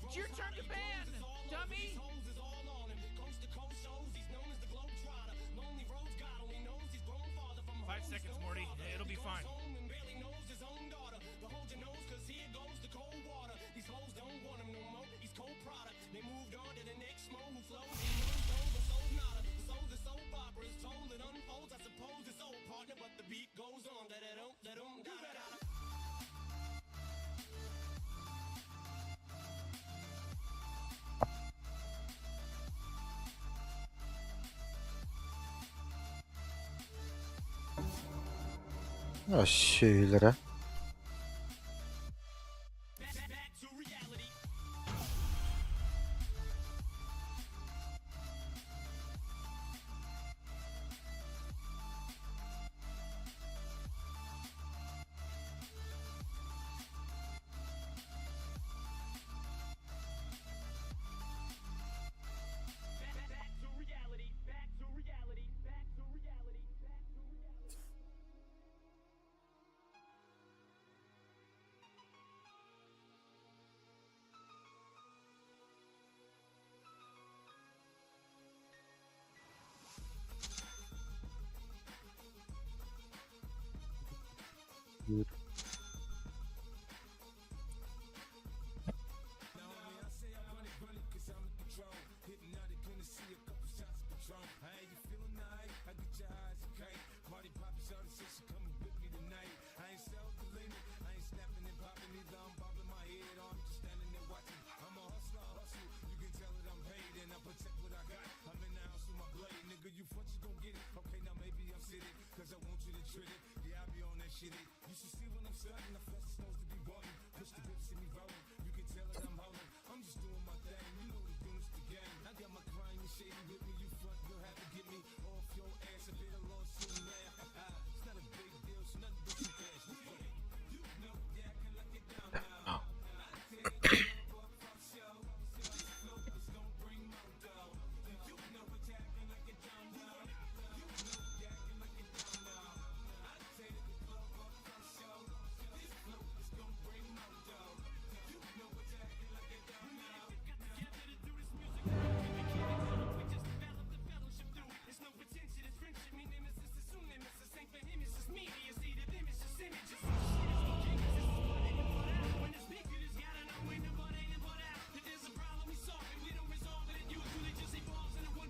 It's your turn to ban, dummy! 5 seconds, Morty. It'll be fine. А, сүөлэрэ.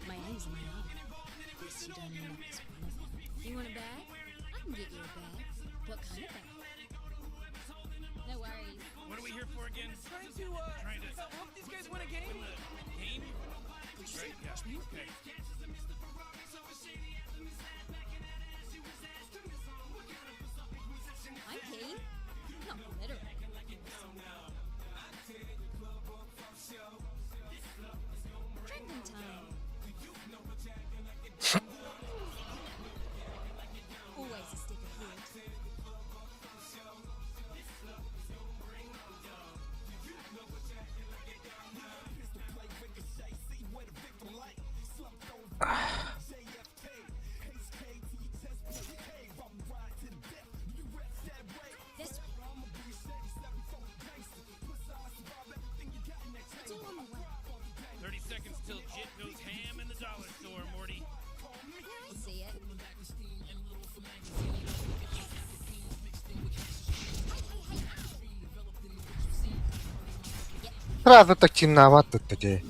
My enemies are my love. Guess you don't know is one of them. You want a bag? I can get you a bag. What kind of bag? No worries. What are we here for again? Trying to, Trying to help these guys win a game? win the game? Right? Yeah. Okay. I'm keen. Not literally. Drinking time. Always a step ahead. Сразу так темновато дии.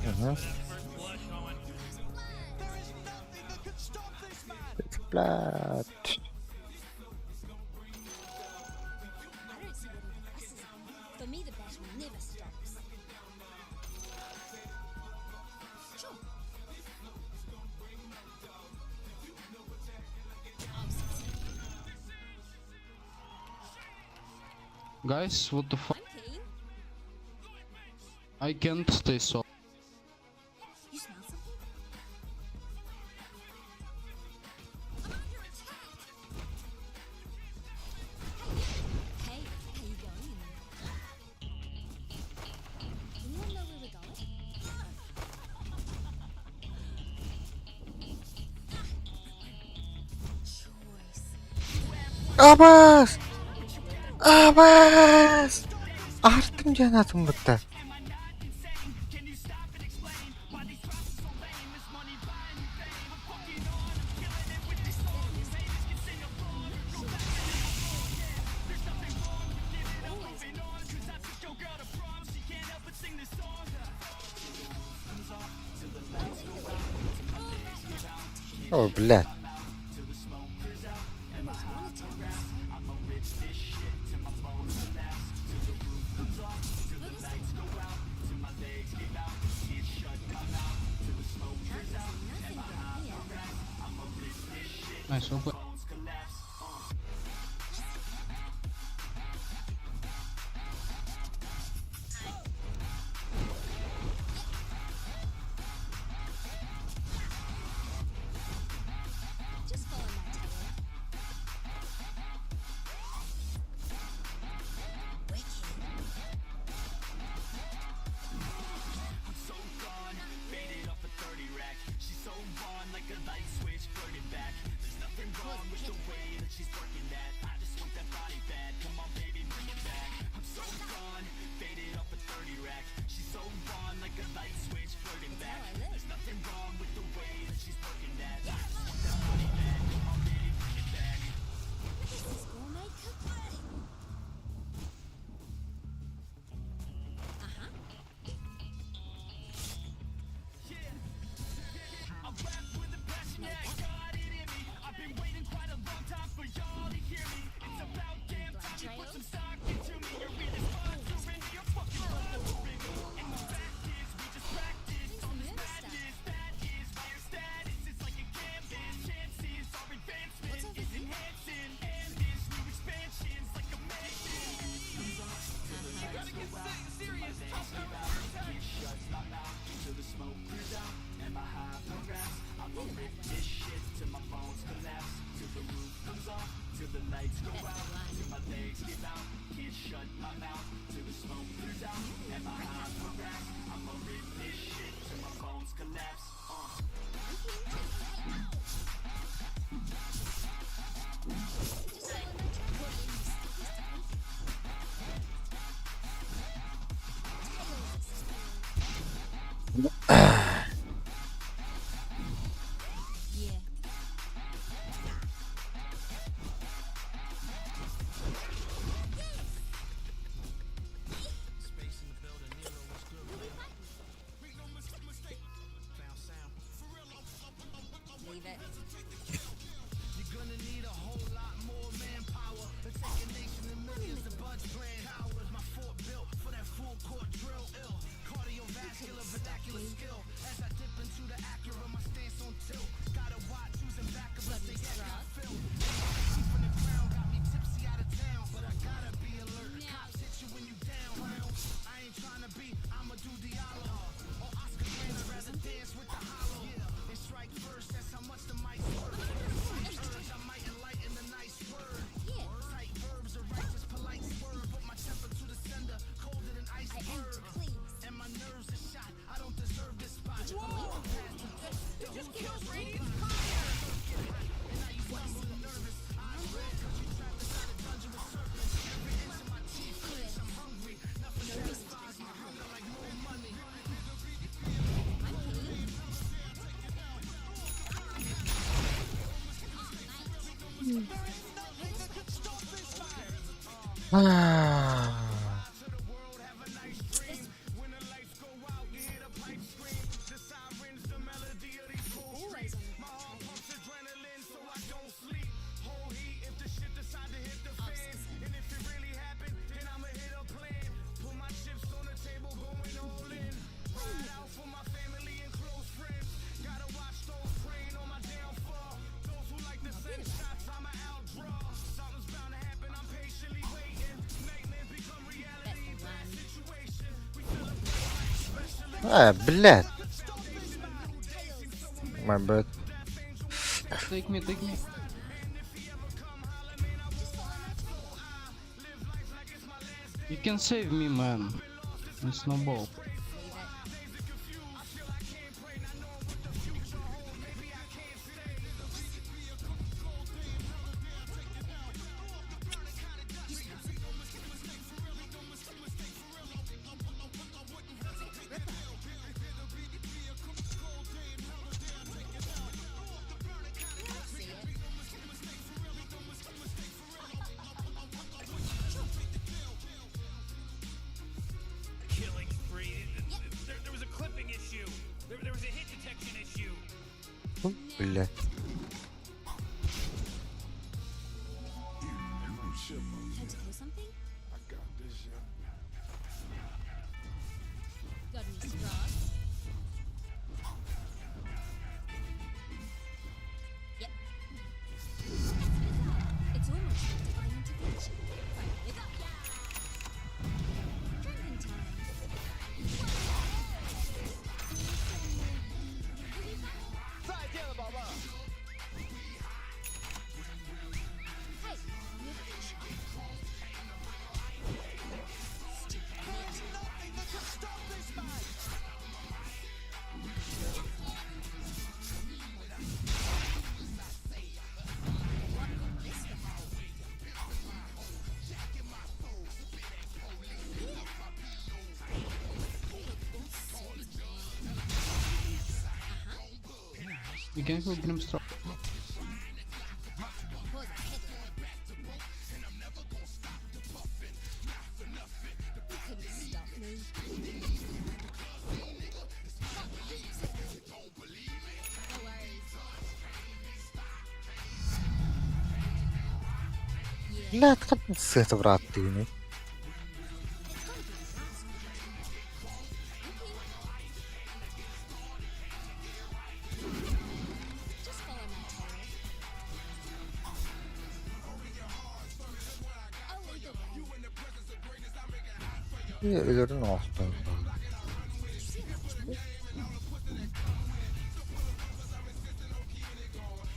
Ага. Блядь. I don't see what all the fuss is about. For me, the battle never stops. Sure. I'll succeed. Guys, what the fuck? I'm keen. I can't stay so. You smell something? I'm under attack! Hey, hey, how you going in there? Anyone know where we're going? Choice. Абаас! Абаас! Артем жанатын бутта. Always О, блядь. always wanted to. Nothing down here. Nice, well played. Just follow my tail. Wicked. This is gourmet cooking. Uh-huh. Blood trails. Who's the minister? What's over here? That's the one. Just follow my track. What in the stickiest of Tails. Yeah. Who we fighting? Leave it. You couldn't stop me. Always on the trail. That's the one. А, блядь. My bad. Take me, take me. You can save me, man. And snowball. See it. Killing spree. There was a clipping issue. There was a hit detection issue. Фу, Блядь. Time to kill something? I got this, yeah. Got any straws? Yep. That's bizarre. It's almost like divine intervention. Finally got ya! Drinking time. Hey, you ever been shot? Stupid bitch. You can kill Grimstroke. Pause a headlight. You couldn't stop me. No worries. Yeah, Блядь, как сыт брат ты, не? it's gotta be the last one. Okay. Just follow my trail. I'll lead the way. И өлөрүн оохтон. Did you see a watchman?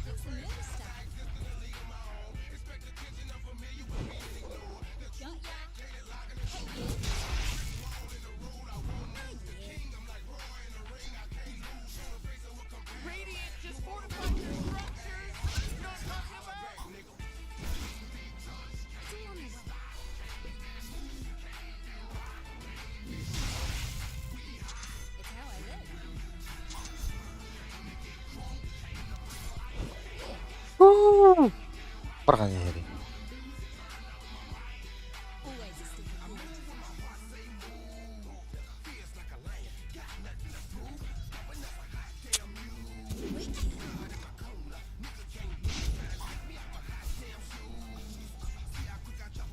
It's the murder stuff. Got ya. Hey, you. Oh, yeah. Radiant just fortified their structures. You know what I'm talking about? It's all on the way. It's how I live. Барган яри. Always a step ahead. Wicked.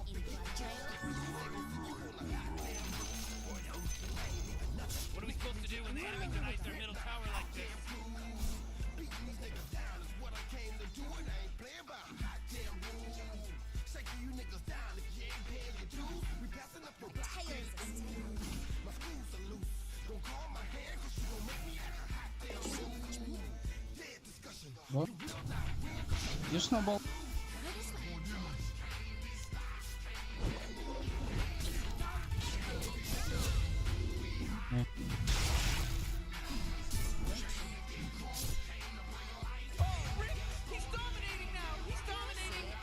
Any blood trails? What are we supposed to do when the enemy denies their middle tower like this? My tail's a steel. What? You snowball. Go this way. Oh, Rick! He's dominating now! He's dominating!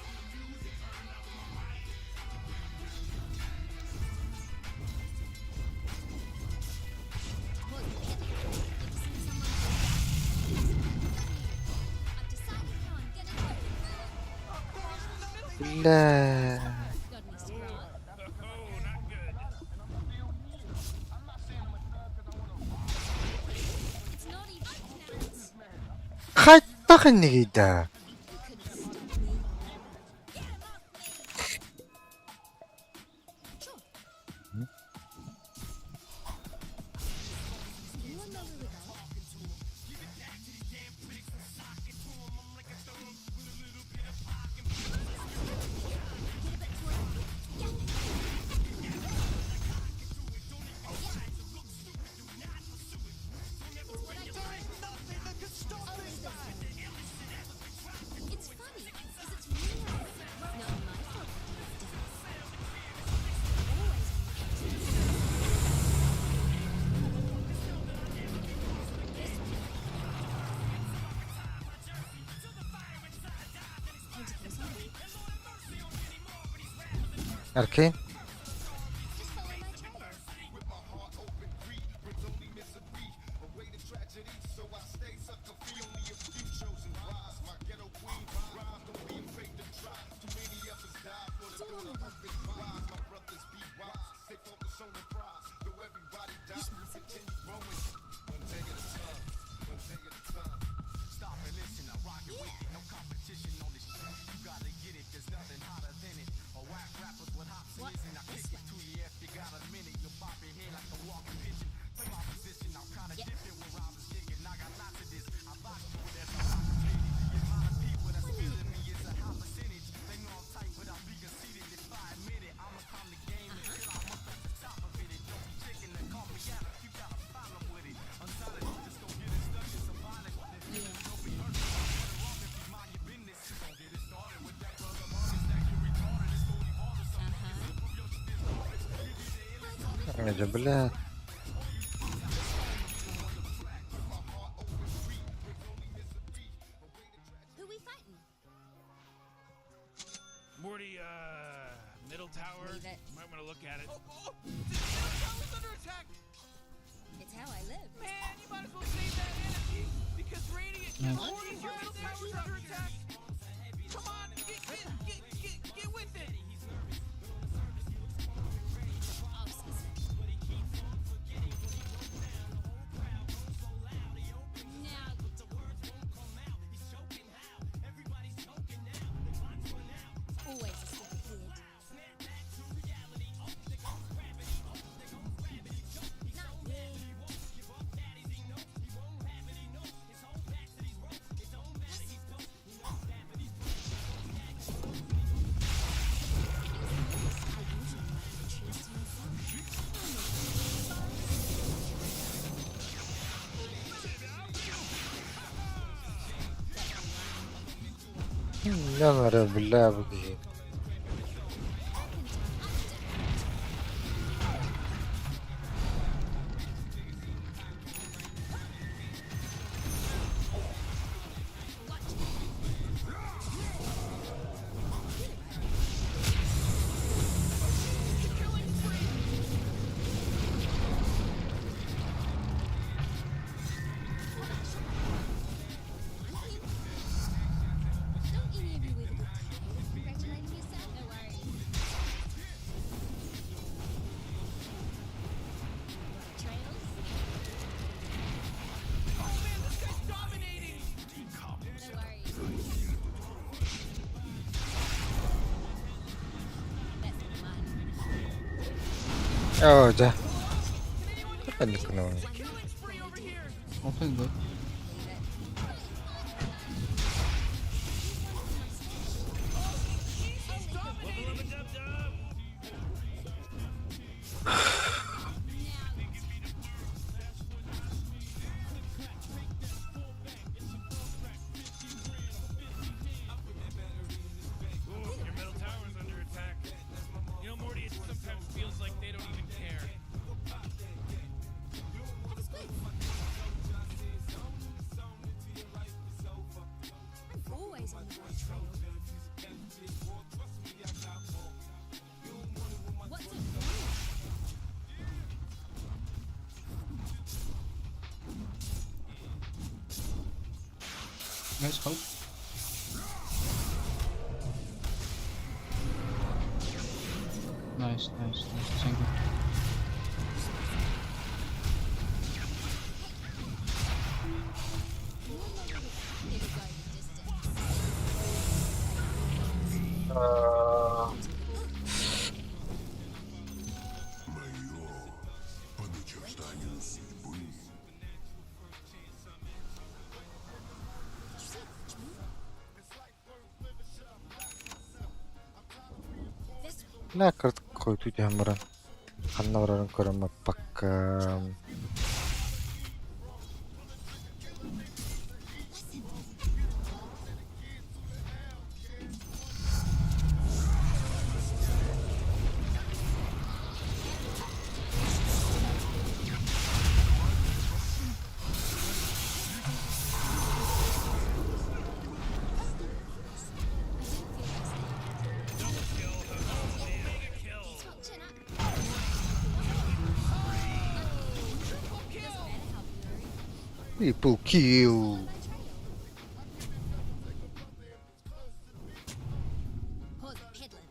Pause a headlight. Ever seen someone go dark? I've decided how I'm gonna do it. Бля. Got any scraps? Хайдах иннигий даа? You couldn't stop me. Sure. Anyone know where we're going? Get a bit taller. Yeah. It's what I do. Only this way. It's funny, 'cause it's real. It's not my fault that these dance. Always on the This way. Want to kill something? Arcane. Just follow my trail. It's all on the rock. You smell something? What? This way. Yep. What are you looking at? Yeah. Uh-huh. Бля, бля. Who we fighting? Morty, middle tower. Leave it. Might want to look at it. Oh, oh, the middle tower's under attack. It's how I live. Man, you might as well save that energy because Radiant Nice. Morty, your middle tower's under attack. Come on, get get get get get with it. I'll see some. Now you talk. Always a step ahead. Not yet. I usually like the trees to myself. Номер, бля, блин. I can tell I'm different. Watch me. I'm here. Don't any of you ever get tired of congratulating yourself? No worries. Trails? Oh man, this guy's dominating. No worries. That's the one. Оо, за. Паник нөө. Killing spree over here. Open good. Leave it. He's dominating. Ooh, your middle tower's under attack. You know, Morty, it sometimes feels like they don't even care. Have a squiz. I'm always on the right trail. What's it for? Guys, help. Nice, nice, nice. Thank you. Here we go. Did you see a glitch move? This way. Нэ кырт түһэн баран. Ханна барарын көрөн баппакка. Listen. I didn't feel like staying. Mega kill. Chin up. Doesn't matter how blurry. Triple kill. My trail. Pause it peddling.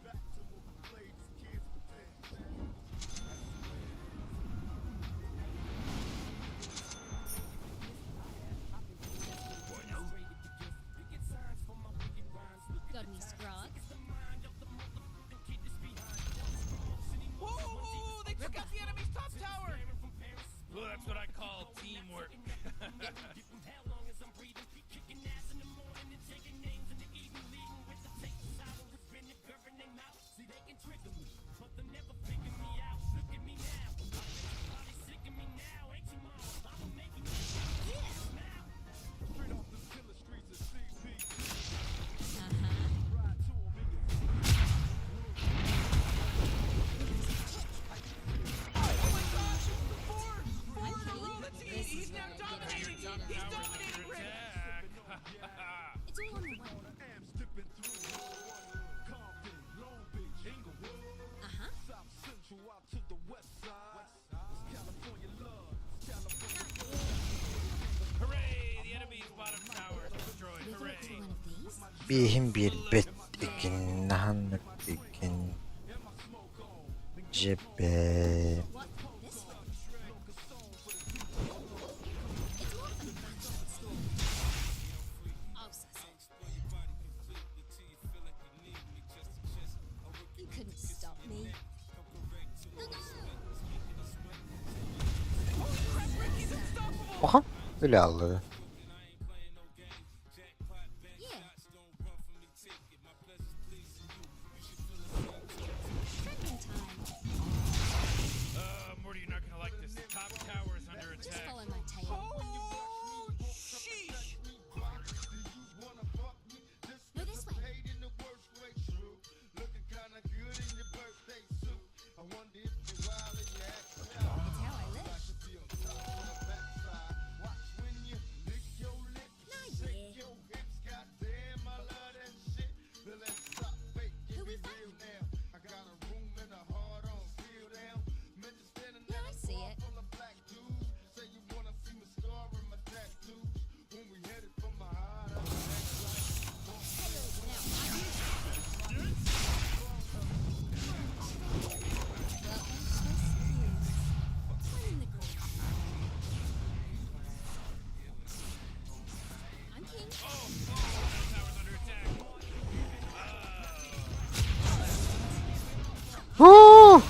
Got any scrogs? Whoa, whoa, whoa, they took out the enemy's top tower. Well, that's what I call teamwork. Four I'm in a keen. row. That's, This he's is now where I get dominating. all He's the dominating, Rick. It's all on the way. Uh-huh. Hooray! The enemy's bottom tower is destroyed. You ever look Hooray! through one of these? Биһин биэрбэт икин, икин. Жебе. What? This way? It's more of a bunch than story. I'll suss it. You couldn't stop me. Go, go! Aha. Öyle aldı. Yeah. Trending time. Morty, you're not gonna like this. The top tower is under Just attack. follow my tail. Oh, sheesh! No, this way. It's how I live. Nah, yeah. Who we fighting? Yeah, I see it. Tails now. Welcome to Skews. One in the green. I'm king. Oh, oh, middle tower's under attack. Huu!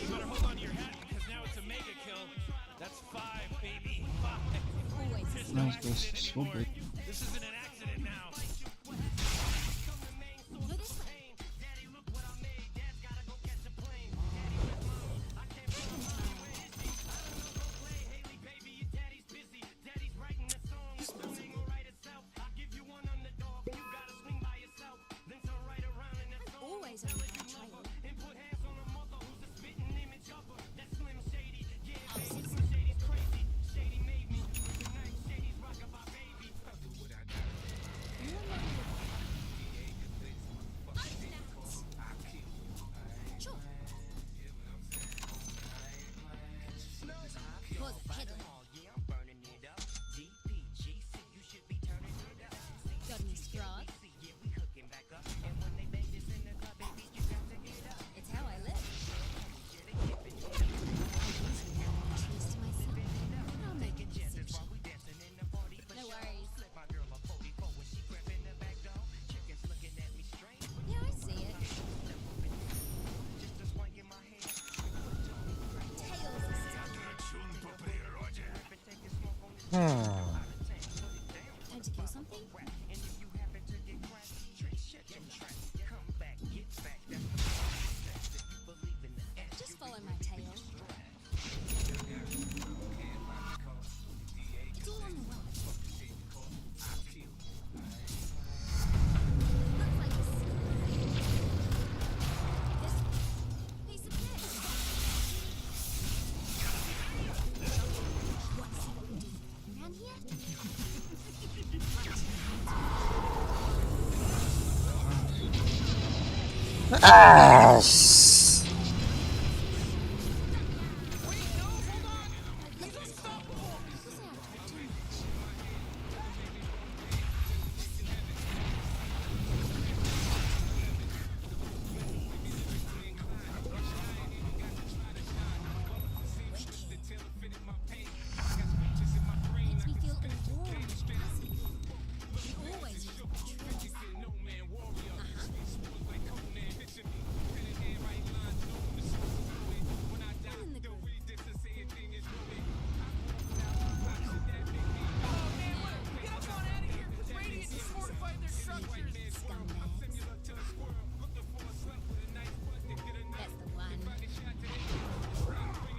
You better hold on to your hat because now it's a mega kill. That's five, baby. Five. Always There's no Nice, guys. accident So anymore. big. This isn't an accident now. No, this way. I'm always on the right trail. I'll suss it. Time to kill something? Just follow my tail. It's all on the rock. Looks like a snake. This piece of cake. Want to see what we do around here? Аас! Look at this. People say I talk too much. Wicked. Makes me feel all warm and fuzzy. We always use the tricks. I'm in the groove. Oh man, look, get up on out of here because Radiant just fortified their structures. Scumbags. That's the one. Uh-huh. Did you see a jump? I'm keen.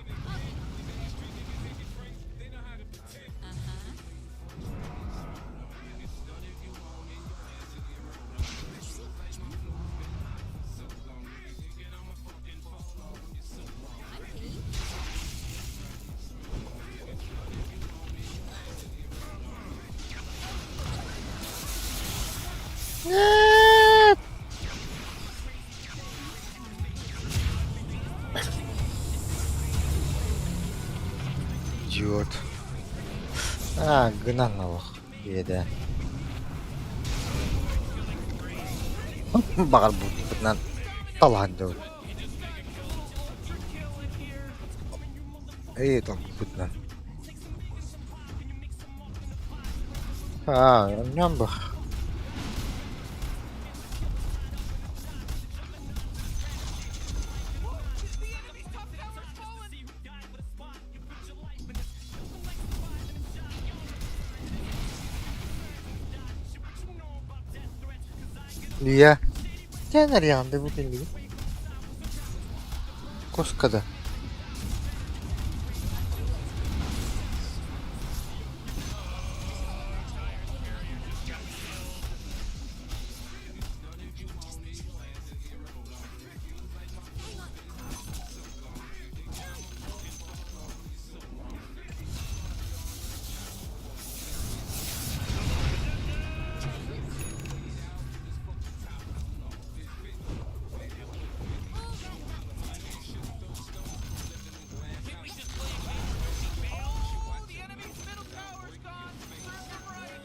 Нет! Идиот. А, гынан олох. Иэдэ. Баҕар бутунан талаһан дьон. Эй, бутунан. А, ньамбах. The enemy's top tower's fallen. Ийэ. Дьэ нарыйаанды бу кинигэ. Кускада. Oh, the enemy's middle tower's gone. Serves them right.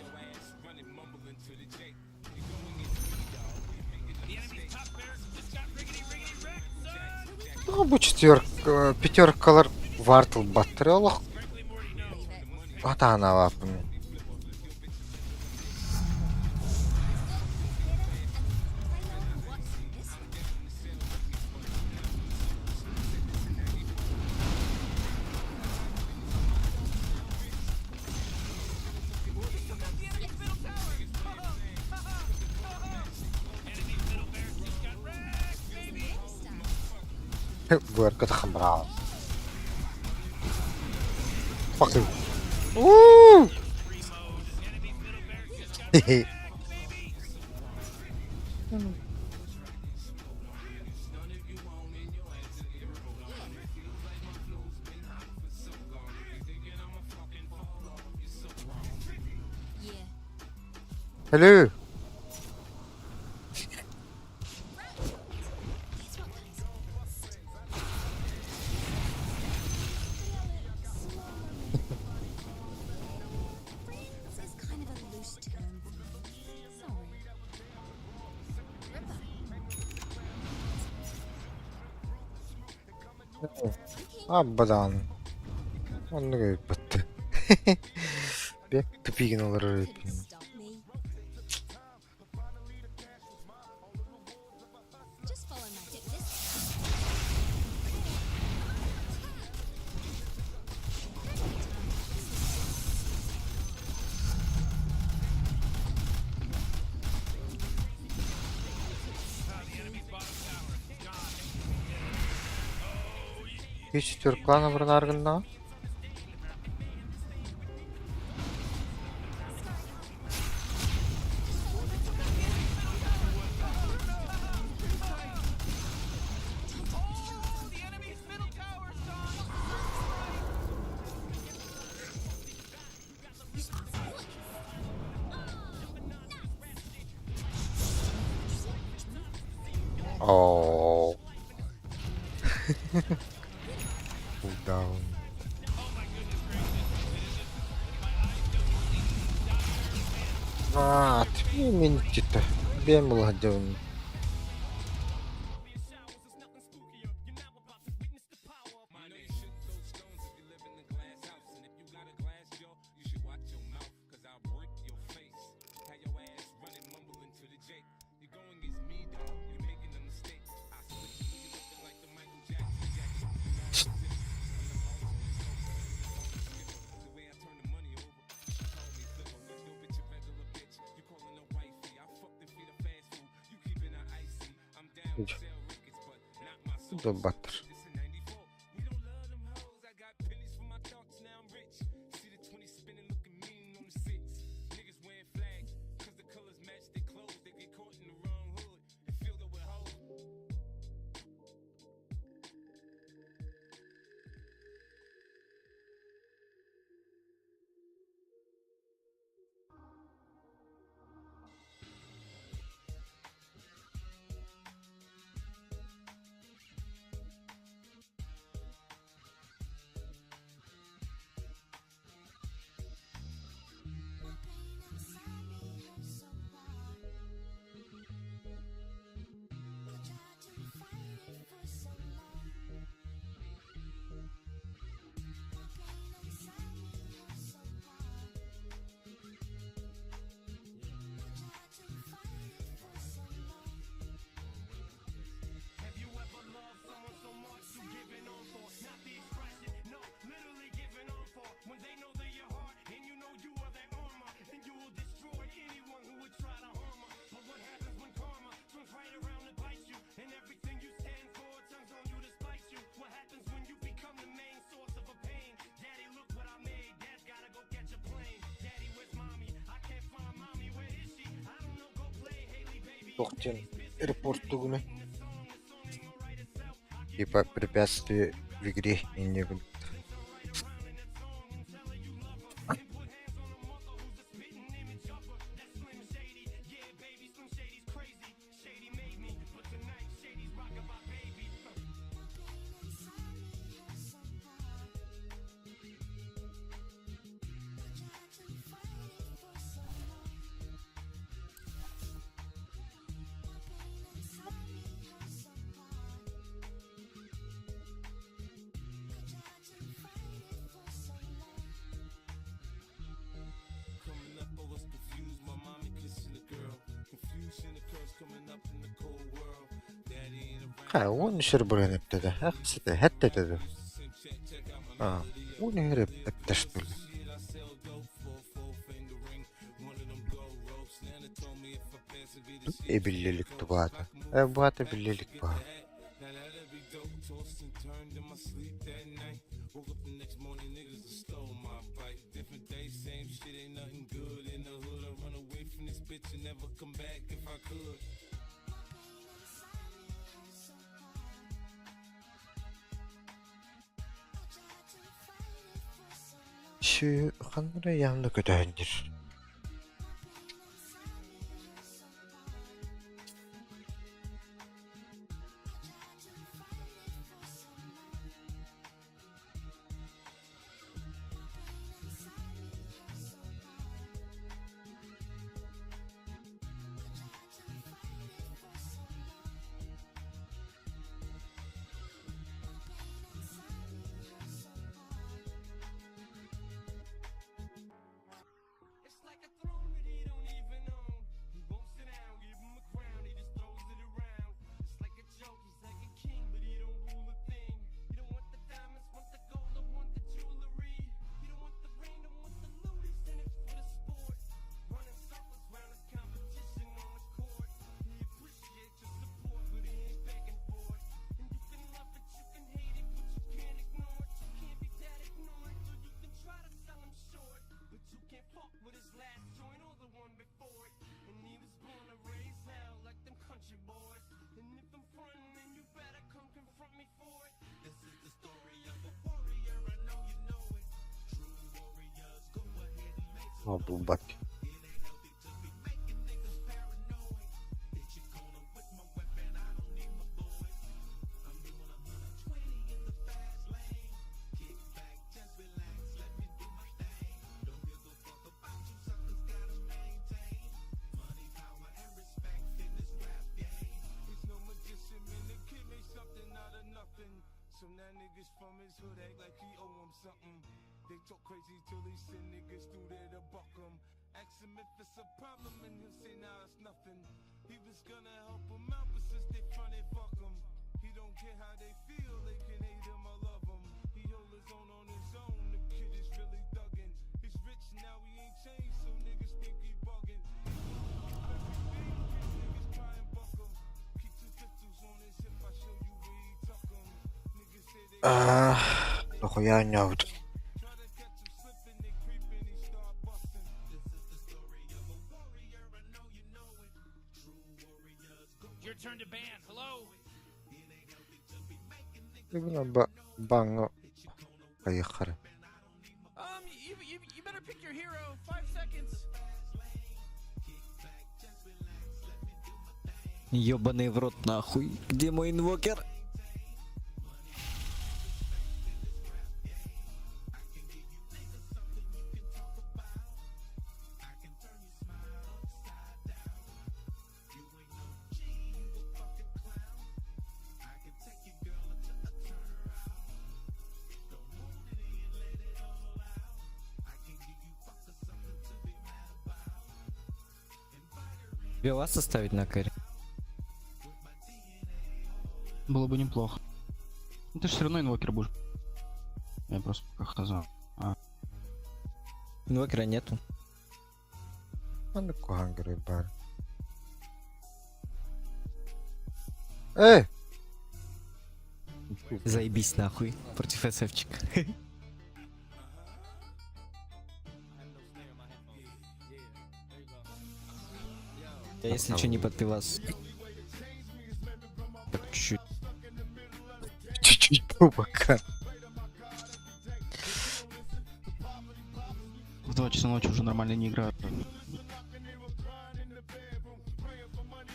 The enemy's top barracks just got riggedy riggedy wrecked, son. Ну, бу четверка, пятеркалар вартыл баттыры олох. Frankly, Morty, no. Атаанабаппын. What's this one? Ooh, they took out the enemy's middle tower. Enemy's middle barracks just got wrecked, baby. Star. Буарга хамраа. Fuck you. Уу! Enemy's middle barracks just got wrecked, baby. Yeah. Hello. Guess what, guys? Friends is kind of a loose term for me. Sorry. Ripper. I'm keen. Аббадан. Оннук ыыппыт. Бек тупигин олорор Couldn't эбиппин. stop me. Just follow my tip. This. Үс түөрт клан абыранаар гыннаҕа. Oh, the enemy's middle tower's gone. Оо. Cooldown. Аа, мин читта. Бэм булаһдьабын. Баттыр. My pain inside me hurts so bad. I tried to fight it for so long. My pain inside me hurts so hard. I tried to fight it for so long. Туох диэн репорт тугуна. Типа препятствие в игре инньэ гын. My pain inside me hurts so hard. I tried to fight it for so long. My pain inside me hurts so hard. I tried to fight it for so long. Coming up, I was confused. My mommy kissing a girl. Confusion occurs coming up in the cold world. Daddy ain't around. Ха, уон үсэр бырыан эптэтэ. Хахсыта хэттэтэ. Used to send check, check out my Аа, melody. уон үһэр эптэштүл. Shit, I sell dope for a four finger ring. One of them gold ropes. Nana told me if I pass it, be the shit. Эбиллилик тубаата. Э баата биллилик баа. Now that'd be dope. Tossed and turned in my sleep that night. Woke up the next morning, niggas have stole my bike. Different day, same shit, ain't nothing good in the hood. I run away from this bitch and never come back if I could. My pain inside me hurts so hard. I tried to fight it for so long. Шү ханнара яамна көтөһөннөр. My pain inside me hurts so hard. I tried to fight it for so long. My pain inside me hurts so hard. I tried to fight it for so long. My pain inside me hurts so hard. Булбат. Дохуя оонньообут. Your turn to ban. Hello? Бүгүн баҥҥа хайыххара. You, you, you better pick your hero. 5 seconds. Ёбаный в рот нахуй. Где мой инвокер? Тебе вас оставить на carry? Было бы неплохо. Ну, ты же все равно инвокер будешь. Я просто пока хаза. Инвокера нету. Маннык куһаҕан баар. Эй! Заебись нахуй. Против СФчика. Я если что не под пивас. Так чуть-чуть. Чуть-чуть пока. В 2 часа ночи уже нормально не играю.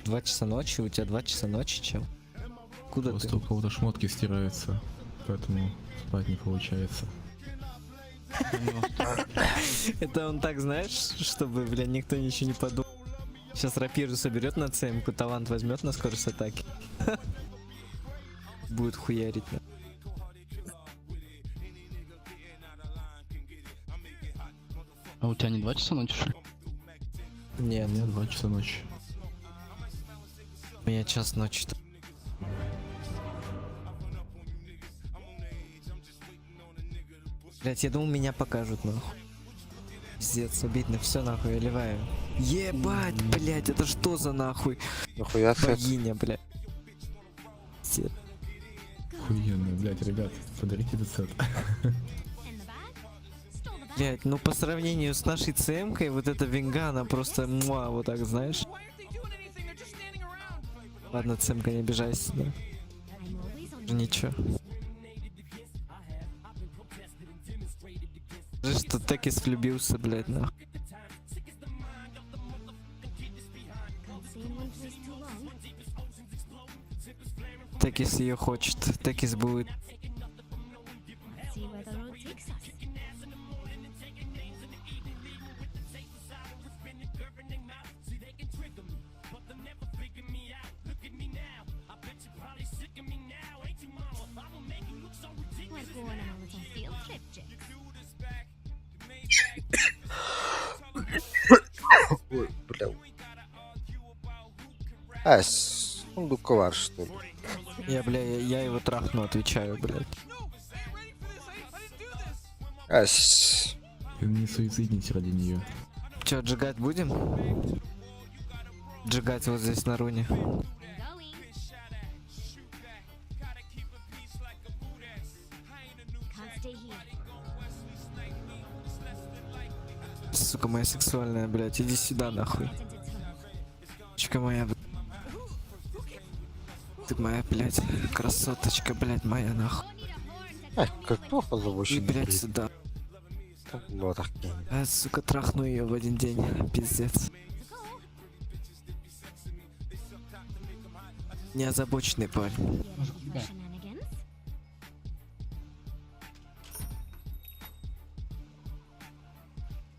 2 часа ночи, у тебя 2 часа ночи, чел? Куда Просто ты? у кого-то шмотки стираются, поэтому спать не получается. Это он так, знаешь, чтобы, бля, никто ничего не подумал. Сейчас рапиру соберет на ЦМку, талант возьмет на скорость атаки. Будет хуярить. На. А у тебя не 2 часа ночи, что ли? Нет, У меня 2 часа ночи. у меня час ночи. Блять, я думал, меня покажут, нахуй. Пиздец, обидно, все нахуй, я ливаю. Ебать, блять, это что за нахуй? Нахуя сет? Богиня, блядь. Пиздец. Охуенно, блядь, ребят, подарите этот сет. In the bag? Stole the bag. Блять, ну по сравнению с нашей ЦМкой, вот эта винга, она просто муа, вот так, знаешь. Why aren't they doing anything? They're just standing around. Ладно, ЦМка, не обижайся, да. I'm always on the Ничего. Скажи, что Текис влюбился, блядь, нахуй. Can't stay in one place too long. Текис ее хочет. Текис будет. Let's see where the road takes us. We're going on a little field trip, Jix. Ой, бля. А, сундуковар, что ли? Я, бля, я его трахну, отвечаю, блядь. No, I ain't ready for this. I didn't do this. А, с... Не суициднись ради нее. Че, отжигать будем? Отжигать вот здесь на руне. I'm going. Can't stay here. Сука моя сексуальная, блядь, иди сюда нахуй. Get into trouble. Чка моя, б- Ты моя, блядь, красоточка, блядь, моя нахуй. Don't need a horn to А, tell me как when плохо И, завощено. блядь, сюда. Лотах киһи. А, сука, трахну ее в один день. Пиздец. Не озабоченный парень. You Может, ready for да. shenanigans?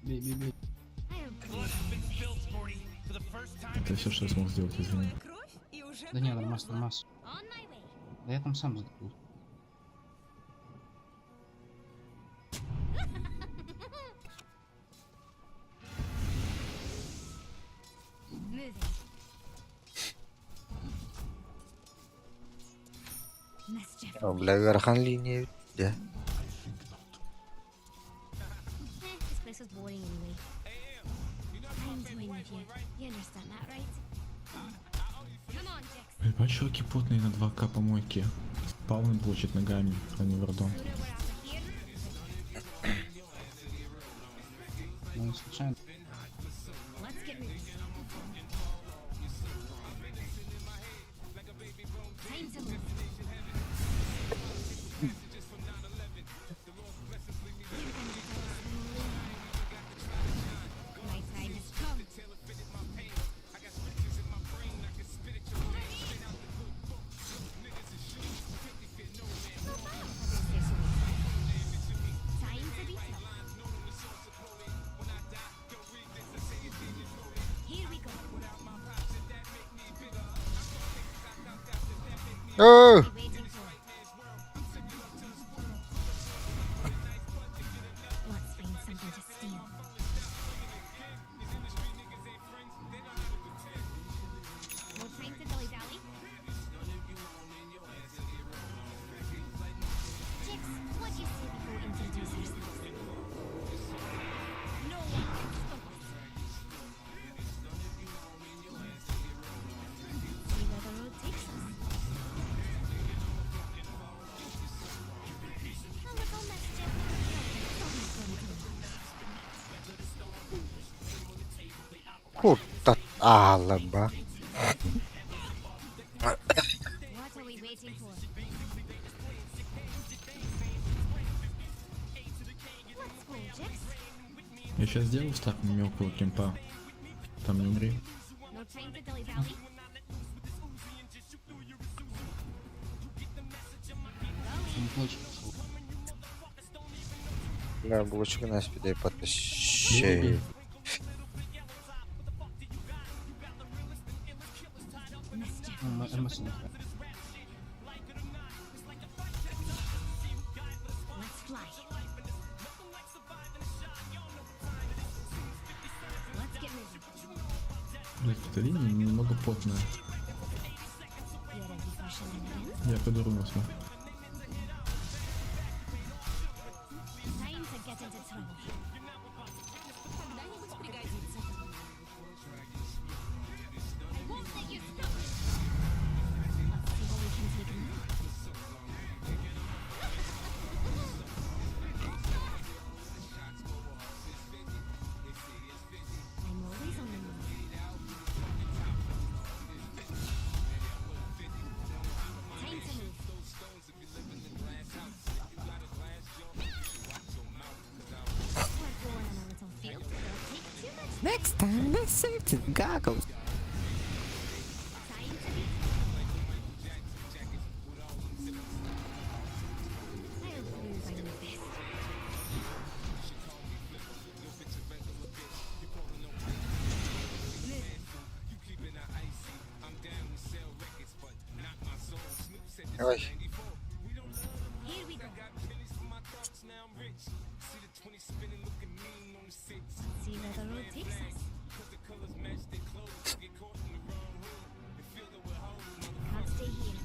Бей, бей, бей. I don't Blood has been spilled, Sporty. For the first time Это in все, что я смог сделать, извини. Кровь и уже Да не, нормас, нормас. On my way. Да я там сам задул. Moving. Mischief. Бля, ыарахан линия дьэ. Eh, this place was boring anyway. I'm toying with you. You understand that, right? Come on, Jax. Ебать, чуваки потные на 2К помойки. Спавны блочит ногами, а не вардом. Sooner we're out of here. Ну, не случайно. Let's get moving. Time to move. You're gonna die slowly. My time has come. Not bad, if I do say so myself. Time to beat up. Here we go. Оо! What are we waiting for? Let's find something to steal. No time to dilly dally. Chicks, what do you say we go introduce ourselves? No one can stop us. See where the road takes us. A little mischief. Nothing's gonna do. Курта аалаба. What are we waiting for? Let's go, Jix. Я сейчас сделаю стак мелкого кемпа. Там не умри. No time to dilly dally. Он блочит пошел. Бля, булочка на спиде подпиши. Mischief. Ну, МС не хватит. Let's fly. Let's get moving. Блять, эта линия немного потная. You ready for shenanigans? Я пойду руну возьму. Time to get into trouble. Когда-нибудь пригодится. I won't let you stop me. Let's see what we can take now. I'm always on the move. Time to move. We're going on a little field. Don't take too much Next time, let's save the goggles. time to be. I'll prove I'm the best. Ой, Here we go. See where the road takes us. Can't stay here.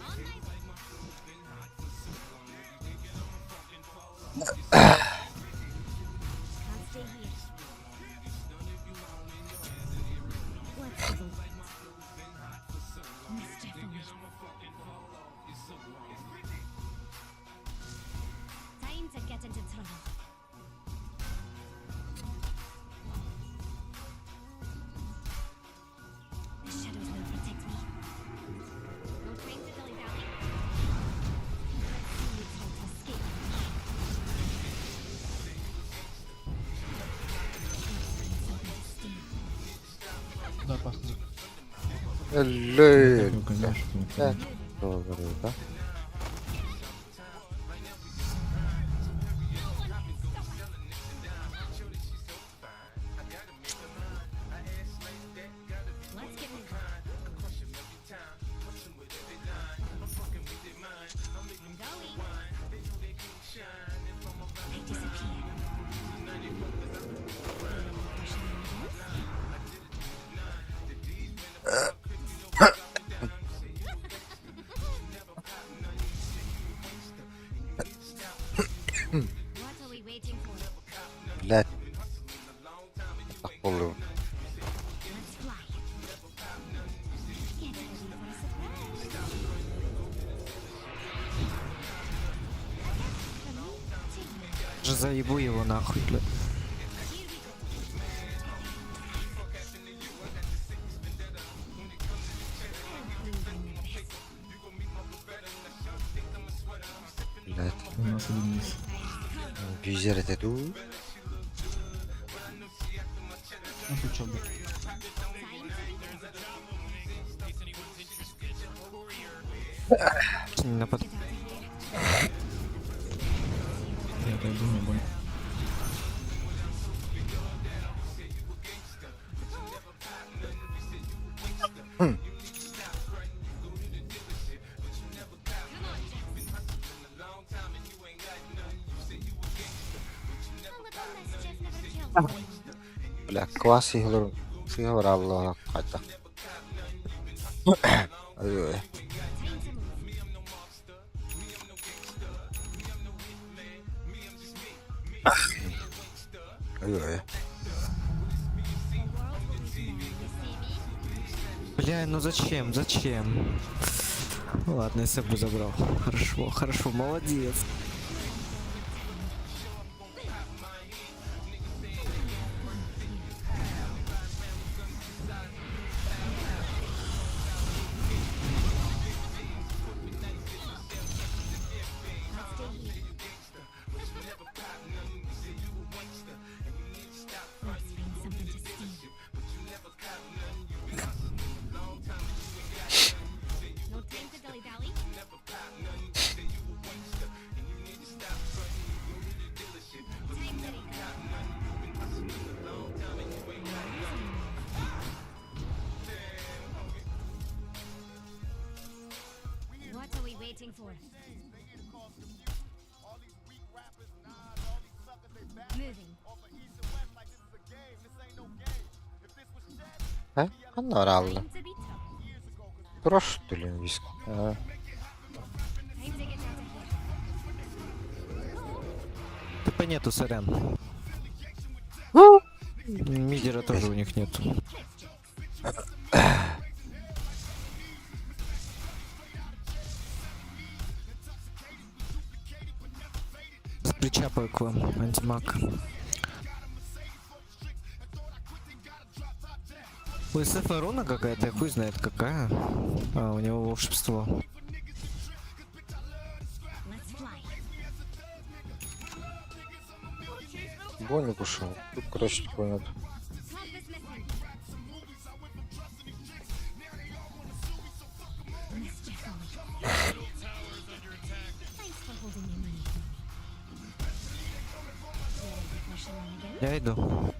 On my way. Can't stay here. Let's go. Mischief awaits. Time to get into trouble. The shadows will protect me. No time to dilly dally. Туда опасно. Өллөй. Его, конечно, Да. Говорю, да? Let's get moving. I'm going. I disappear. Ready for shenanigans? What are we waiting for? Блядь. Так полу. Let's fly. Get ready for a surprise. A gift from me to you. Же заебу его нахуй, бля. Here we go. I'll prove I'm the best. Блядь. У нас один низ. Визер это ду. Ну ты чё, блядь? Time to be На под- Get out of here. Я отойду, мне больно. Come on, Jax. A little mischief never killed anyone. Бля, класс игру. Сыграл Катя. Ой-ой. Time to move. Ой-ой. The world will be now. You see me? Бля, ну зачем, зачем? Ладно, я бы забрал. Хорошо, хорошо, молодец. I'll stay here. Let's find something to steal. No time to dilly dally. Time to regroup. What are we waiting for? Moving. Э? Аноралла. Time to be tough. Прошу виск. Time to get out of here. ТП нету, сорян. Мидера тоже у них нету. С плеча к вам, антимаг. У СФ руна какая-то, я хуй знает какая. А, у него волшебство. Let's fly. Боник ушел. Тут, короче, такой нет. Top is missing. Mischief only. Thanks for holding my money for me. Ready for shenanigans? Я иду.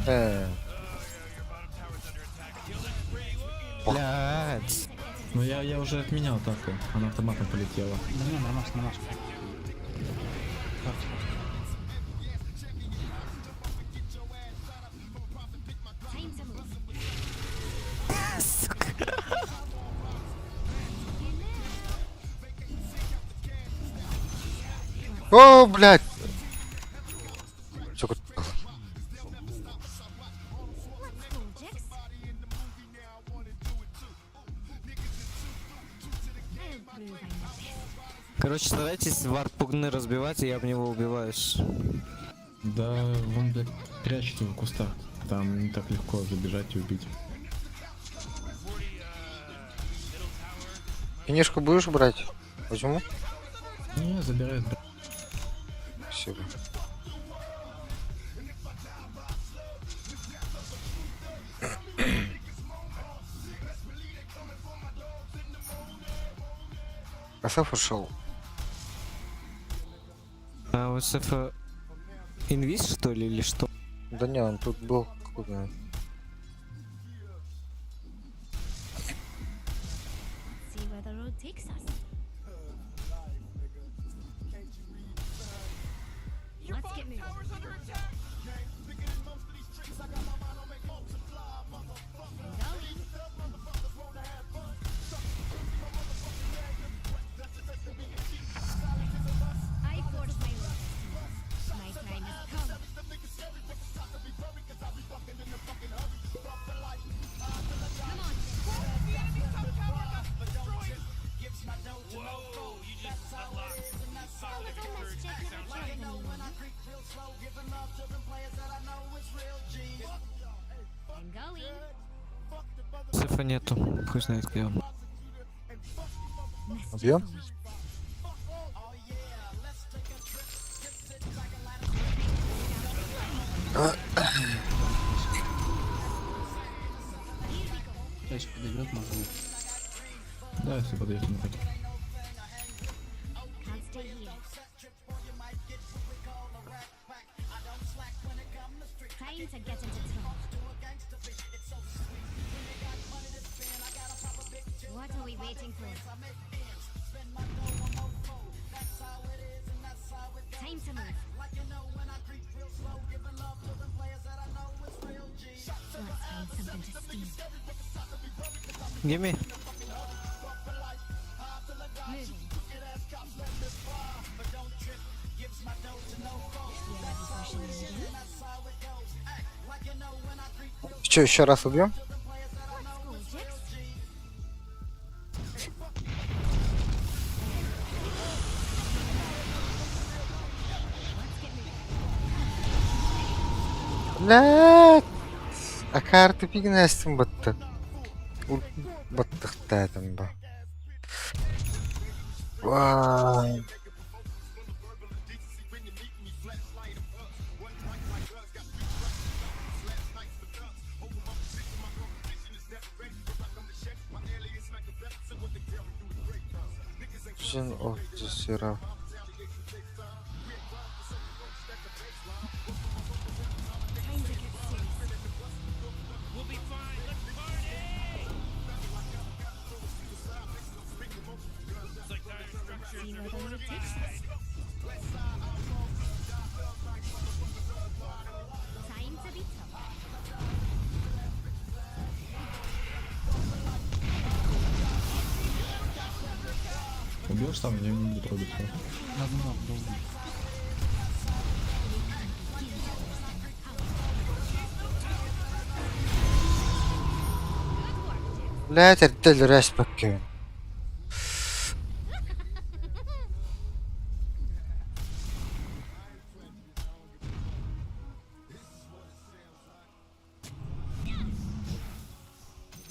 Э, Блядь. Ну я уже отменял атаку. Она автоматом полетела. Да не, нормально, нормально. Так, Time to move. Сука. О, блядь! Сука. Let's go, Jax. I'll prove I'm the best. Короче, старайтесь вард пугны разбивать, и я об него убиваюсь. Да, он, блядь, прячется в кустах. Там не так легко забежать и убить. Книжку будешь брать? Возьму? Не, забирай, забирай. Спасибо. СФ ушел. А у СФ инвиз, что ли, или что? Да не, он тут был. Куда? See where the road takes us. Your Let's get bottom moving. tower's under attack. Going. I forged my own destiny. My time has come. Come on, The enemy's top tower got destroyed. Whoa, you just unlocked A positive little encouragement mischief never sounds killed like. anyone. I'm going. СФ нету. Хуй знает где он. Mischief Убьем? awaits. Если подойдет, можно. Да, если подойдет, он так. Can't stay here. Time to get into trouble. What are we waiting for? Time to move. Let's find something to steal. Gimme. Moving. You ready for shenanigans? Че, еще раз убьем? Let's go, Jix. Let's get moving. Блядь! А карты пигнестим бытты. Быттыхтаатым ба. Вай. Vision of the Seraph. Time to get serious. We'll be fine. Let's party! It's like dire structures See are where the road takes fortified. us. Time to be tough. Убьешь сам, я не буду трогать его. Да, да, да, да. Good work, Jix. Блядь, эрдэл рэспэккин.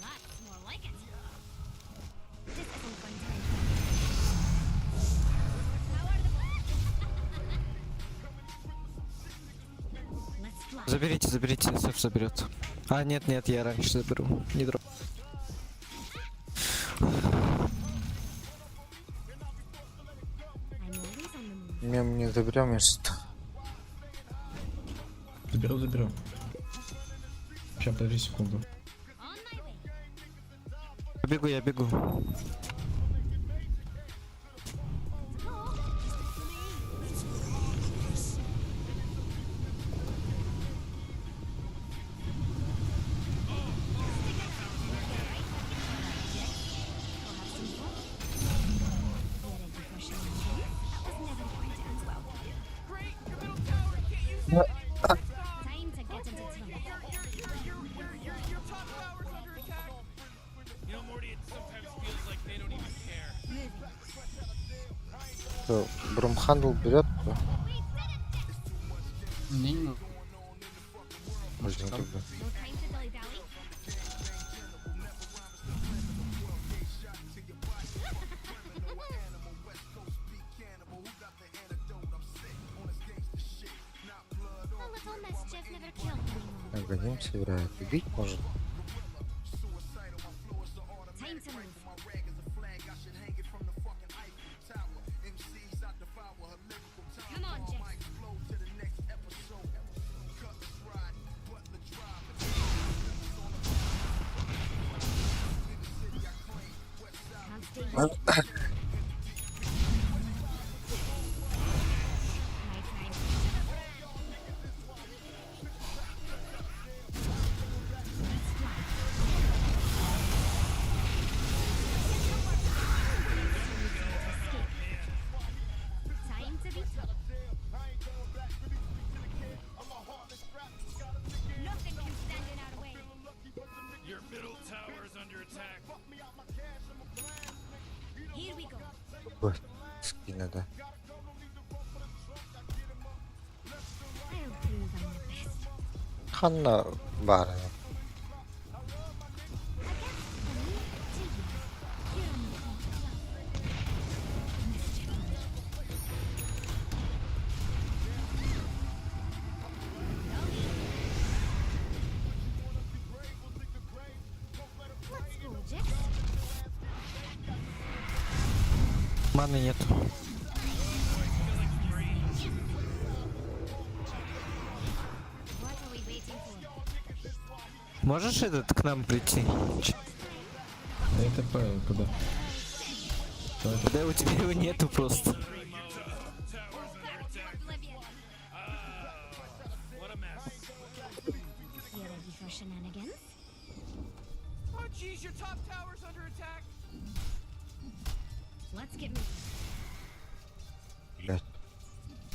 That's more like it. This isn't going to end well. How are the Let's fly. Заберите, заберите, СФ заберет. А, нет, нет, я раньше заберу. Не дроп. I'm always on the move. Мем не заберем, если что. Заберу, заберу. Сейчас, подожди секунду. On my way. Бегу, я бегу. Go. Just for me. We'll have some fun. You ready for shenanigans? That was never going to end well. Great, your middle tower can't use it anymore. Stop. Time to get into trouble. Your top tower's under attack. You know, Morty, it sometimes feels like they don't even care. Moving. Что, Брумхандл берет? Да. Мне не надо. Возьму тогда. No time to dilly dally. Аганим собирает. Убить может? Time to move. Come on, Jax. Can't stay here. My time. Let's fly. Time to be tough. Nothing can stand in our way. Your middle tower is under attack. Here we go. Ой, скина, да. I'll prove I'm the best. Ханна баар. I guess from me to you. You're on the clock. Mischief. Let's go, Jax. Маны нет. What are we waiting for? Можешь этот к нам прийти? Ч- Да это П, куда? Давай, Да у тебя его нету просто. Oblivion. What a mess. You ready for shenanigans? Oh, jeez, your top tower's under attack. Let's get moving. Блять.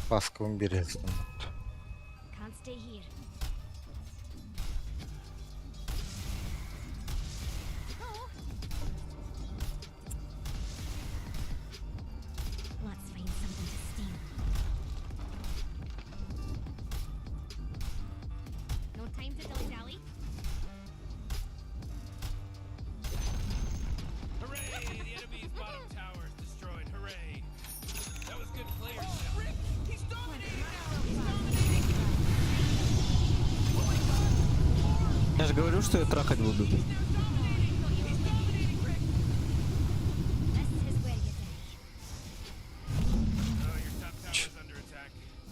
Пасковым березом. Can't stay here. Go. Let's find something to steal. No time to dilly dally. Hooray! The enemy's bottom tower is destroyed. Hooray! That was good player shot. Rick, he's dominating now. He's dominating. Я же говорю, что я трахать буду. This is where you die. Oh, your top tower's under attack.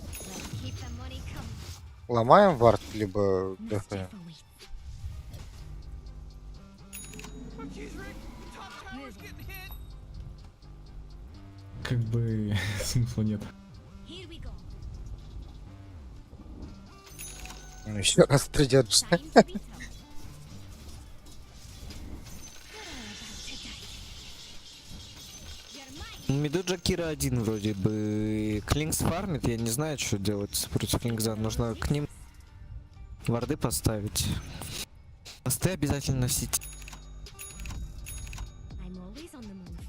Let's keep the money coming. Ломаем вард, либо Mischief ДФ. awaits. Oh, jeez, Rick, the top tower's getting hit. Как бы смысла нет. Here we go. Ну, еще раз придет. Time to be tough. You're all about to die. You're mine. Миду Джакира один вроде бы. Клинкс фармит, я не знаю, что делать против Клинкза. Нужно к ним варды поставить. Посты обязательно носить. I'm always on the move.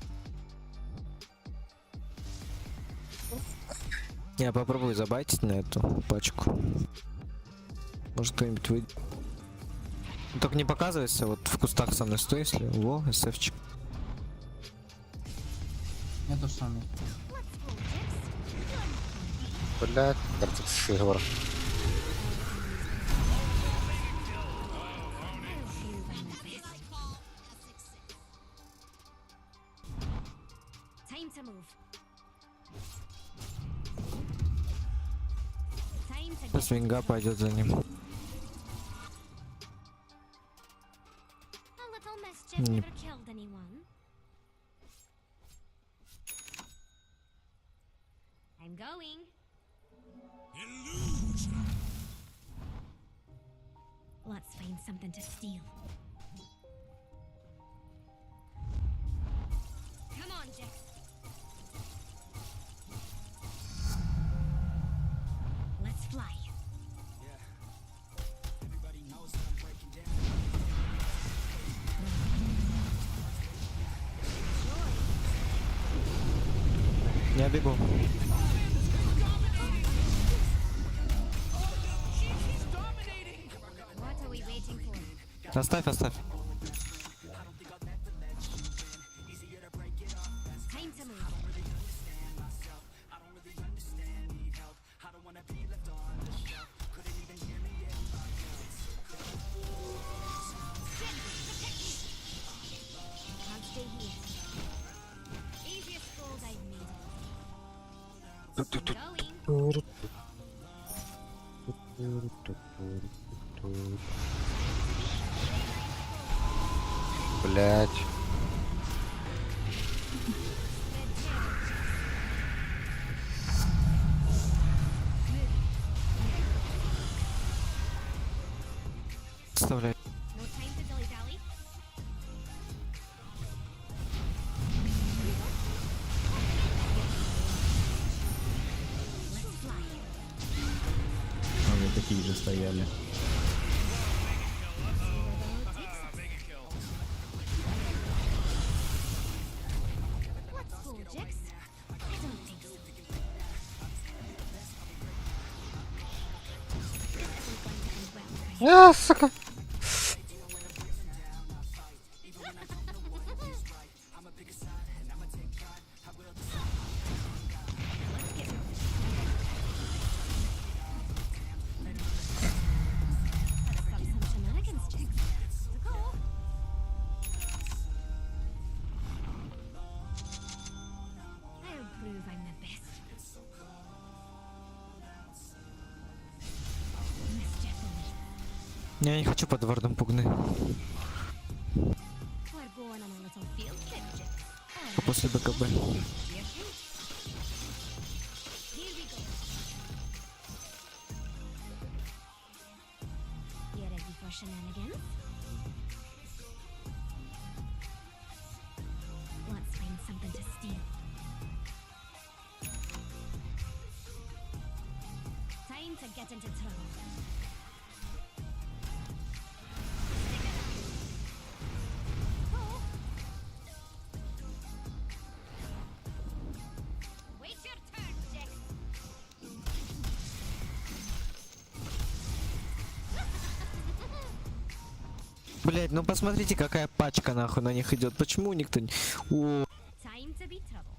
Я попробую забайтить на эту пачку. Может кто-нибудь выйдет. Ну, Только не показывайся, вот в кустах со мной стой, если. Во, СФчик. Я тоже самое. Let's go, Jax. Блять, картекс сыграл. I'll prove I'm the best. Time to move. Time to Сейчас get Винга пойдет за ним. A little mischief Не. never killed anyone. I'm going. Let's find something to steal. Come on, Jax. Let's fly. Я бегу. What are we waiting for? Оставь, оставь. Time to move. Going. Блять. Вставляй. No time to dilly-dally. Let's fly. А мы такие же стояли. What's for, Jix? I don't think so. This isn't going to end well. А, сука. Let's get moving. Gotta stop some shenanigans, Jix. Let's go. I'll prove I'm the best. Mischief awaits. Я не хочу под вардом пугны. We're going on a little field trip, Jix. Oh, После БКБ. here we go. You ready for shenanigans? Let's find something to steal. Time to get into trouble. Stick it out. Go. Wait your turn, Jack. Блять, ну посмотрите, какая пачка нахуй на них идет. Почему никто не... О, Time to be trouble.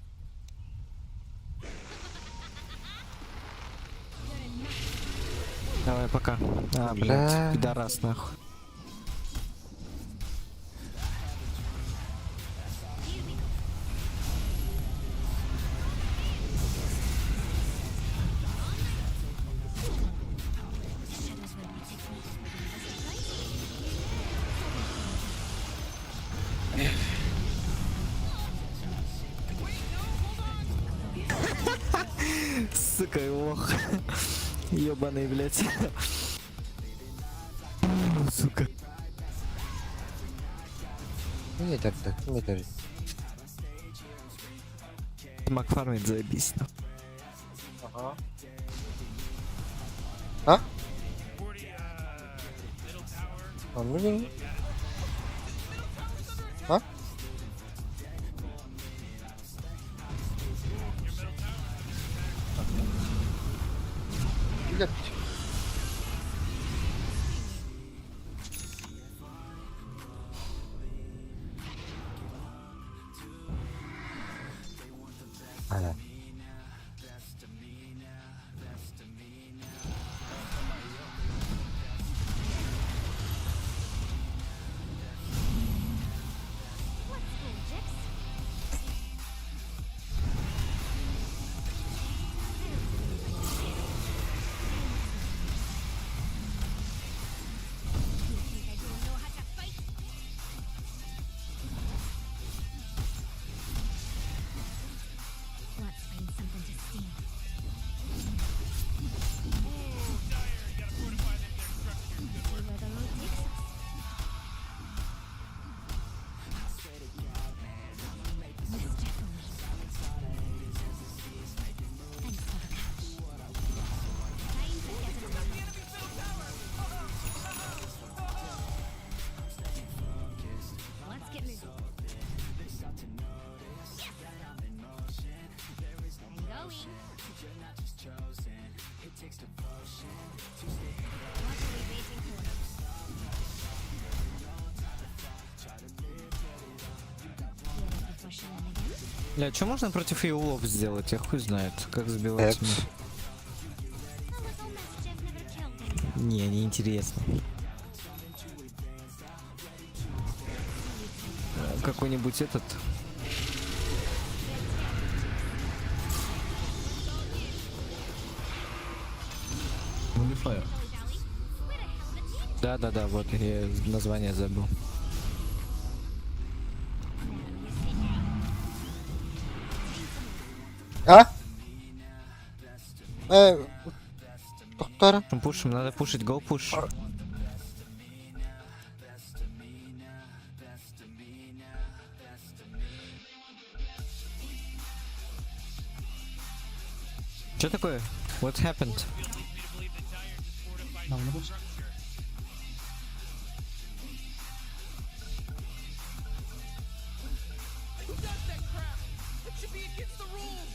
You're enough. давай, пока. А, Бля. блять, пидорас нахуй. Here we go. The shadows will protect me. Is it right? Сука, лох. Ёбаный, блять. Сука. Не так, не так. Мак фармит, заебись. нахуй. Ага. А? 40, middle tower. А ну А? Блядь. А, Let's go, Jix. You think I don't know how to fight? Let's find something to steal. Ooh, Dire, you gotta fortify their structures. Good See work. where the road takes us. Mischief awaits. Thanks for the catch. Time to get into trouble. Let's get moving. Yes! I'm going. What are we waiting for? You ready for shenanigans? Бля, что можно против еулов сделать? Я хуй знает, как сбивать. Экс. мне. A little mischief never killed anyone. Не, не интересно. Какой-нибудь этот. Fire. Да-да-да, вот я название забыл. А? Э, доктор. Пушим, надо пушить, go push. Что такое? What happened? Да, он рус. Who does that crap? That should be against the rules.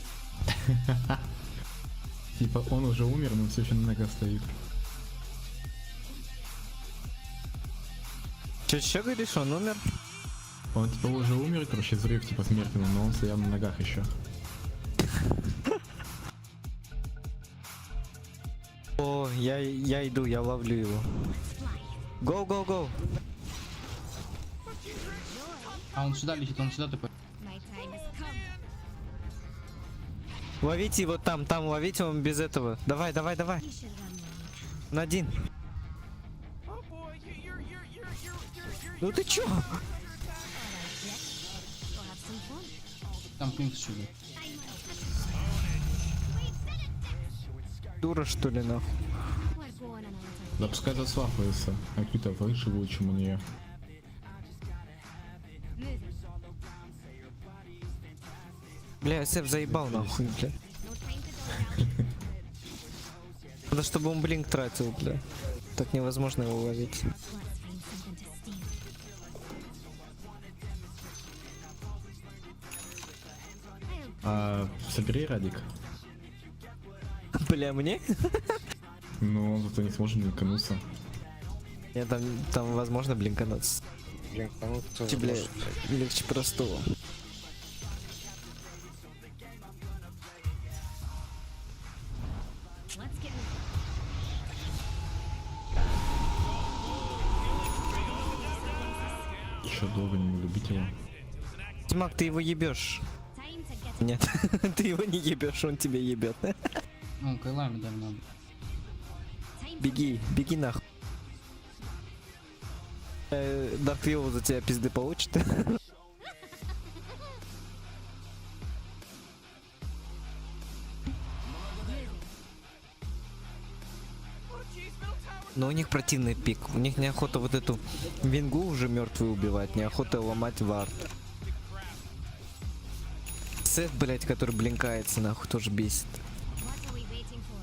Типа он уже умер, но все еще на ногах стоит. Че, еще говоришь, он умер? Он типа уже умер, короче, взрыв типа смертельный, но он стоял на ногах еще. О, я иду, я ловлю его. Go, go, go. А он сюда летит, он сюда тупо. My time has come. Ловите его там, там ловите, он без этого. Давай, давай, давай. You should run when you can. На один. Oh boy, you, you're you're you're you're you're you're. Ну ты чё? All right, Jack. Go have some fun. Там Клинкс еще идет. Дура что ли нахуй? We're going on a little Да пускай засвапается. А какие-то выше будет, чем у нее. moving. Бля, SF заебал нахуй, бля. No time to go down. Надо, чтобы он blink тратил, бля. Так невозможно его ловить. Let's find something to steal. I'll А собери Радик. Бля, мне? Но он зато не сможет блинкануться. Я там возможно блинкануться. Блин, кому-то Че, бля, легче простого. Let's get moving. Еще долго не любить его. Тимак, ты его ебешь. Time to get Нет, ты его не ебешь, он тебя ебет. Ну, кайлами дам надо. time to Беги, беги нахуй. Дарк Вилл за тебя пизды получит. Oh jeez, middle tower. Но у них противный пик. У них неохота вот эту вингу уже мертвую убивать, неохота ломать вард. Сет, блять, который блинкается, нахуй, тоже бесит. What are we waiting for?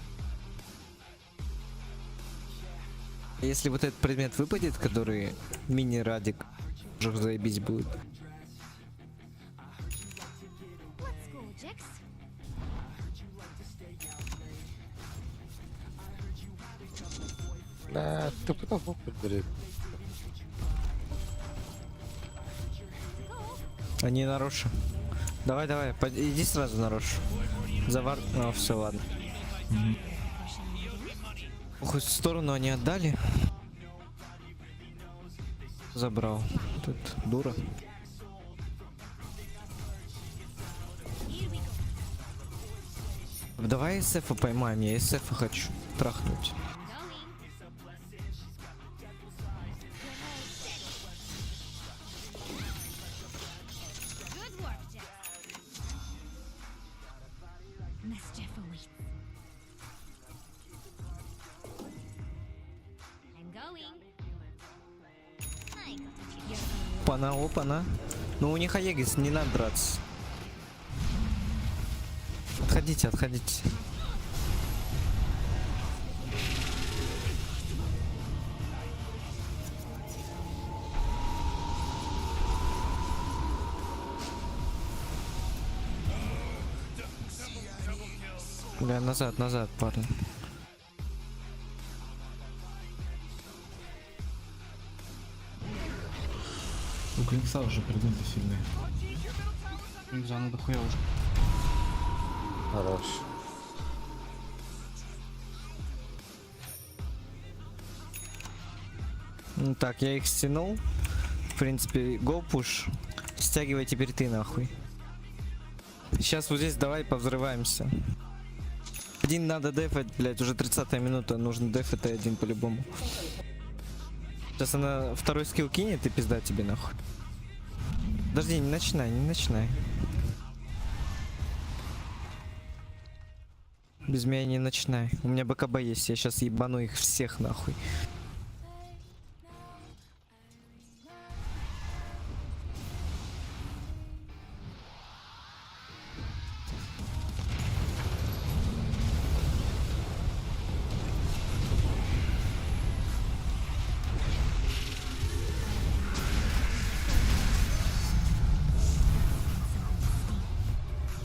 Если вот этот предмет выпадет, который мини-радик, уже заебись будет. Let's go, Jax. Бля, ты куда в бери? Они на Роше. Давай, давай, иди сразу на Рошу. За вар... А, все, ладно. Хоть в сторону они отдали. Забрал. Тут дура. Here we go. Давай СФ поймаем, я СФ хочу трахнуть. Going. You're all set. Good work, Jax. Mischief awaits. I'm going. I got a few. You're Опана, опана. Ну у них Aegis, не надо драться. Отходите, отходите. Бля, назад, назад, парни. У Клинкса уже предметы сильные. Клинкза, ну дохуя уже. Хорош. Ну так, я их стянул. В принципе, go push. Стягивай теперь ты нахуй. Сейчас вот здесь давай повзрываемся. Один надо дефать, блядь, уже 30 минута, нужно дефать один по-любому. Сейчас она второй скилл кинет и пизда тебе нахуй. Подожди, не начинай, не начинай. Без меня не начинай. У меня БКБ есть, я сейчас ебану их всех нахуй.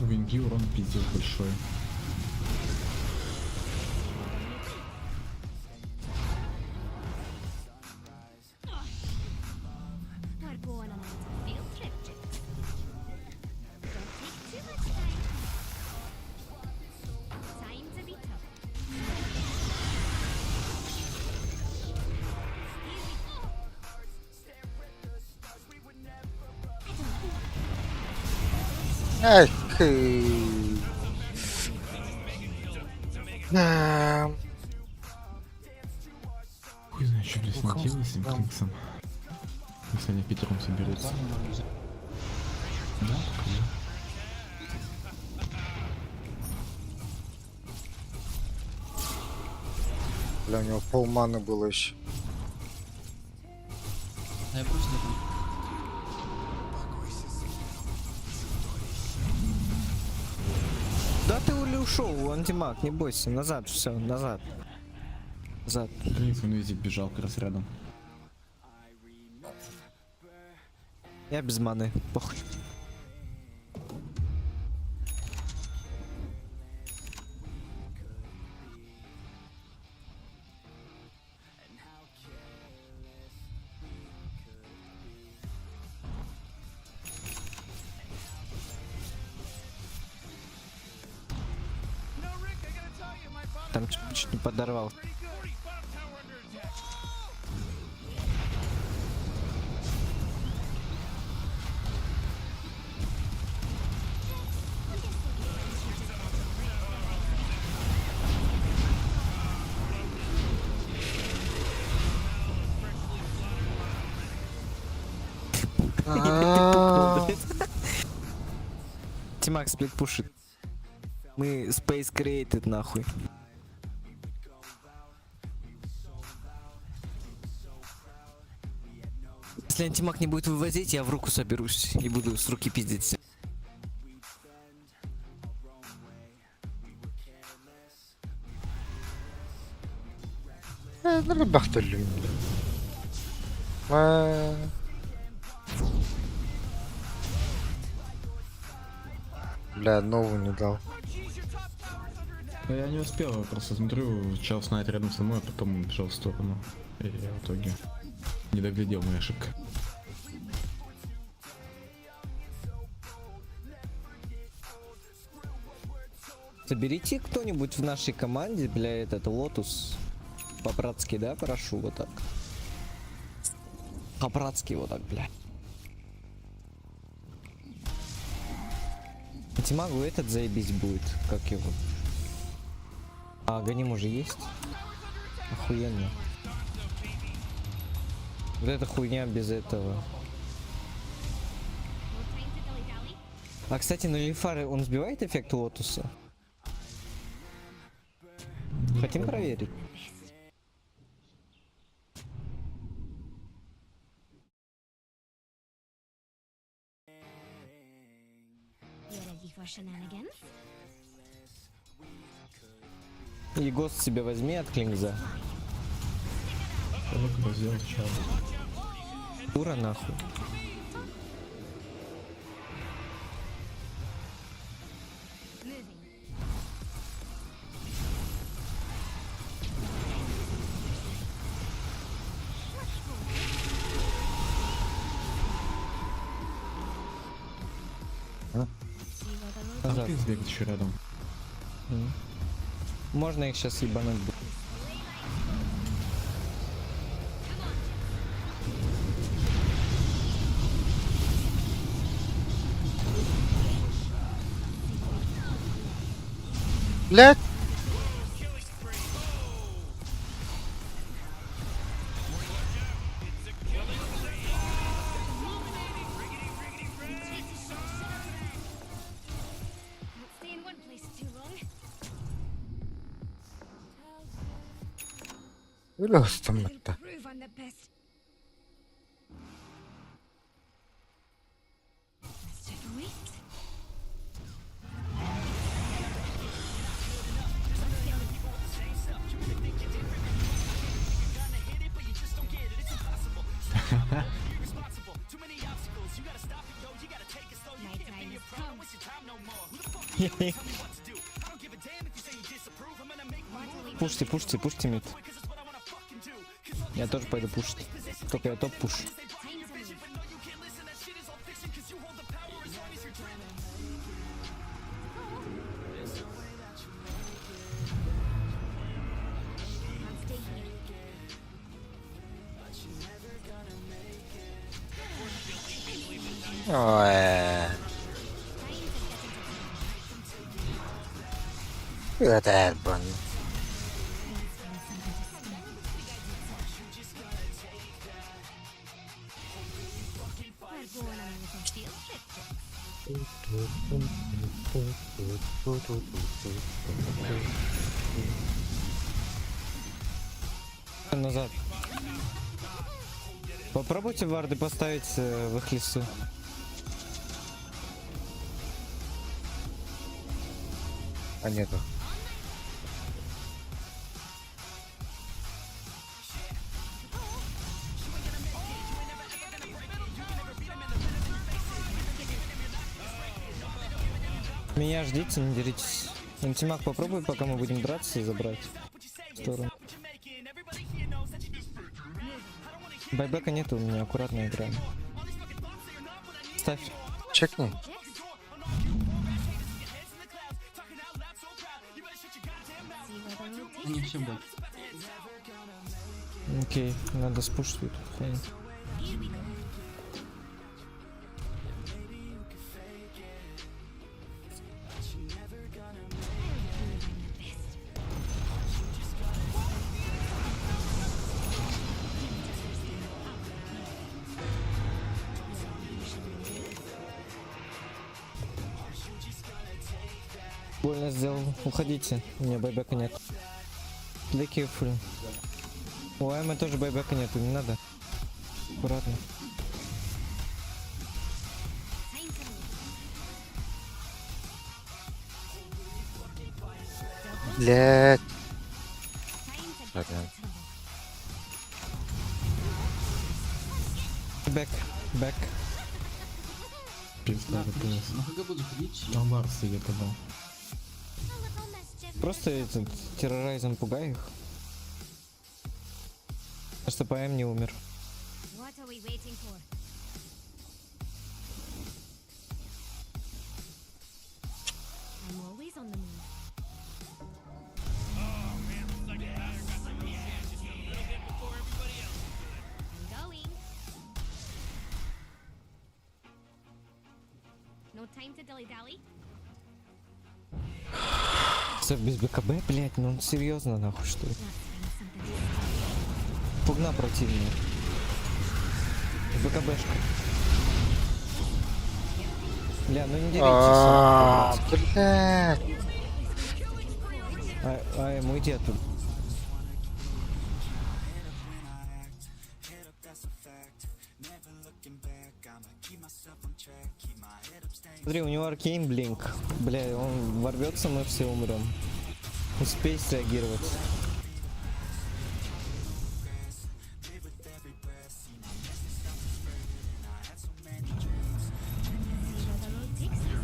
У Винги урон пиздец большой. We're going on a little field trip, chicks. Don't take too much time. Time to be tough. Эх, э. Хуй знает, что, блядь, с ним Ну, делать, с этим там. Клинксом. Если они пятером соберутся. Да, покажи. Бля, у него полманы было еще. Да я просто там. Да ты ули ушел, антимаг, не бойся, назад, все, назад. Назад. Клинкс в инвизе бежал как раз рядом. Я без маны, похуй. No, Rick, I gotta tell you, my bottom Там чуть не подорвал. pretty good. Bottom tower under attack. А, Тимак сплит пушит. Мы Space Created нахуй. Если антимаг не будет вывозить, я в руку соберусь и буду с руки пиздить. Ну, бахталю. Бля, новую не дал. Да я не успел, я просто смотрю, чел снайт рядом со мной, а потом он бежал в сторону. И я в итоге не доглядел, моя ошибка. Соберите кто-нибудь в нашей команде, бля, этот лотус. По-братски, да, прошу, вот так. По-братски вот так, бля. Антимагу этот заебись будет, как его. А, Ганим уже есть? Охуенно. Вот эта хуйня без этого. No time to dilly-dally. А, кстати, на Лифары он сбивает эффект лотуса? Хотим проверить? You ready for shenanigans? И гост себе возьми от Клингза. Я когда сделал чел. Дура нахуй. Moving. See where the road Там Назад. Клинкс бегает еще рядом. Можно их сейчас ебануть. будет. Блять! Өлө ыстаммытта. Prove I'm the best. Let's take a wait. My time has come. Пушьте, пушьте, пушьте мид. Я тоже пойду пушить. Только я топ пуш. Time to move. Can't stay here. Ой. Это бан. We're going on a little field trip, Jax. Назад. Попробуйте варды поставить в их лесу. А нету. Меня ждите, не деритесь. Антимаг, попробуй, пока мы будем драться, забрать в сторону. Байбека нету у меня, аккуратно играем. Ставь. Чекни. See where the road takes Они все бот. Окей, надо спушить эту хуйню. Here we go. I'll prove I'm the best. Больно сделал. Уходите. У меня байбека нет. Play careful. У Аймы тоже байбека нету, не надо. Аккуратно. Time to move. Блять. Time to get Ладно. out of trouble. Back, back. Пизда, Да, ВПС. на ХГ буду заходить. Там Варс сидит, да. A little mischief. Просто этот террорайзом пугай их. Чтобы АМ не умер. What are we waiting for? I'm always on the move. Oh man, looks like the batter got the Roshan just a little bit before everybody else. I'm going. No time to dilly dally. Сэф без БКБ, блять, ну он серьезно нахуй что ли? Let's find something to stop. Пугна противная. БКБшка. Бля, ну не деритесь. А, Блять. А, АМ, уйди оттуда. Смотри, у него arcane blink. Бля, он ворвется, мы все умрем. Успей среагировать. See where the road takes us.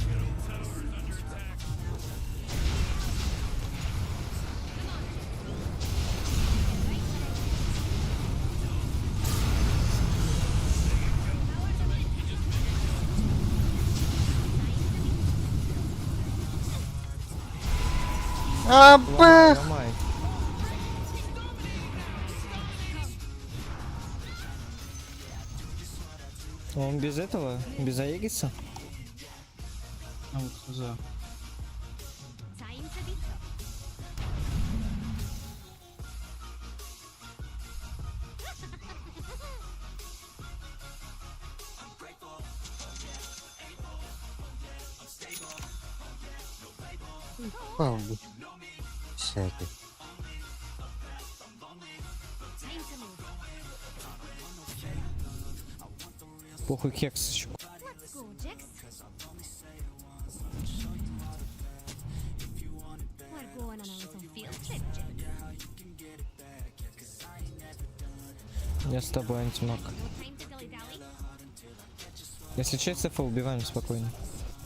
А, Ломай, бэх. ломай. Он без этого? Без Аегиса? А вот за. Time to be tough. Всякий. Похуй hex еще. Let's go, Jax. We're going on a little field trip, Jax. Я с тобой, антимаг. No time to dilly-dally. Если че, СФ убиваем спокойно.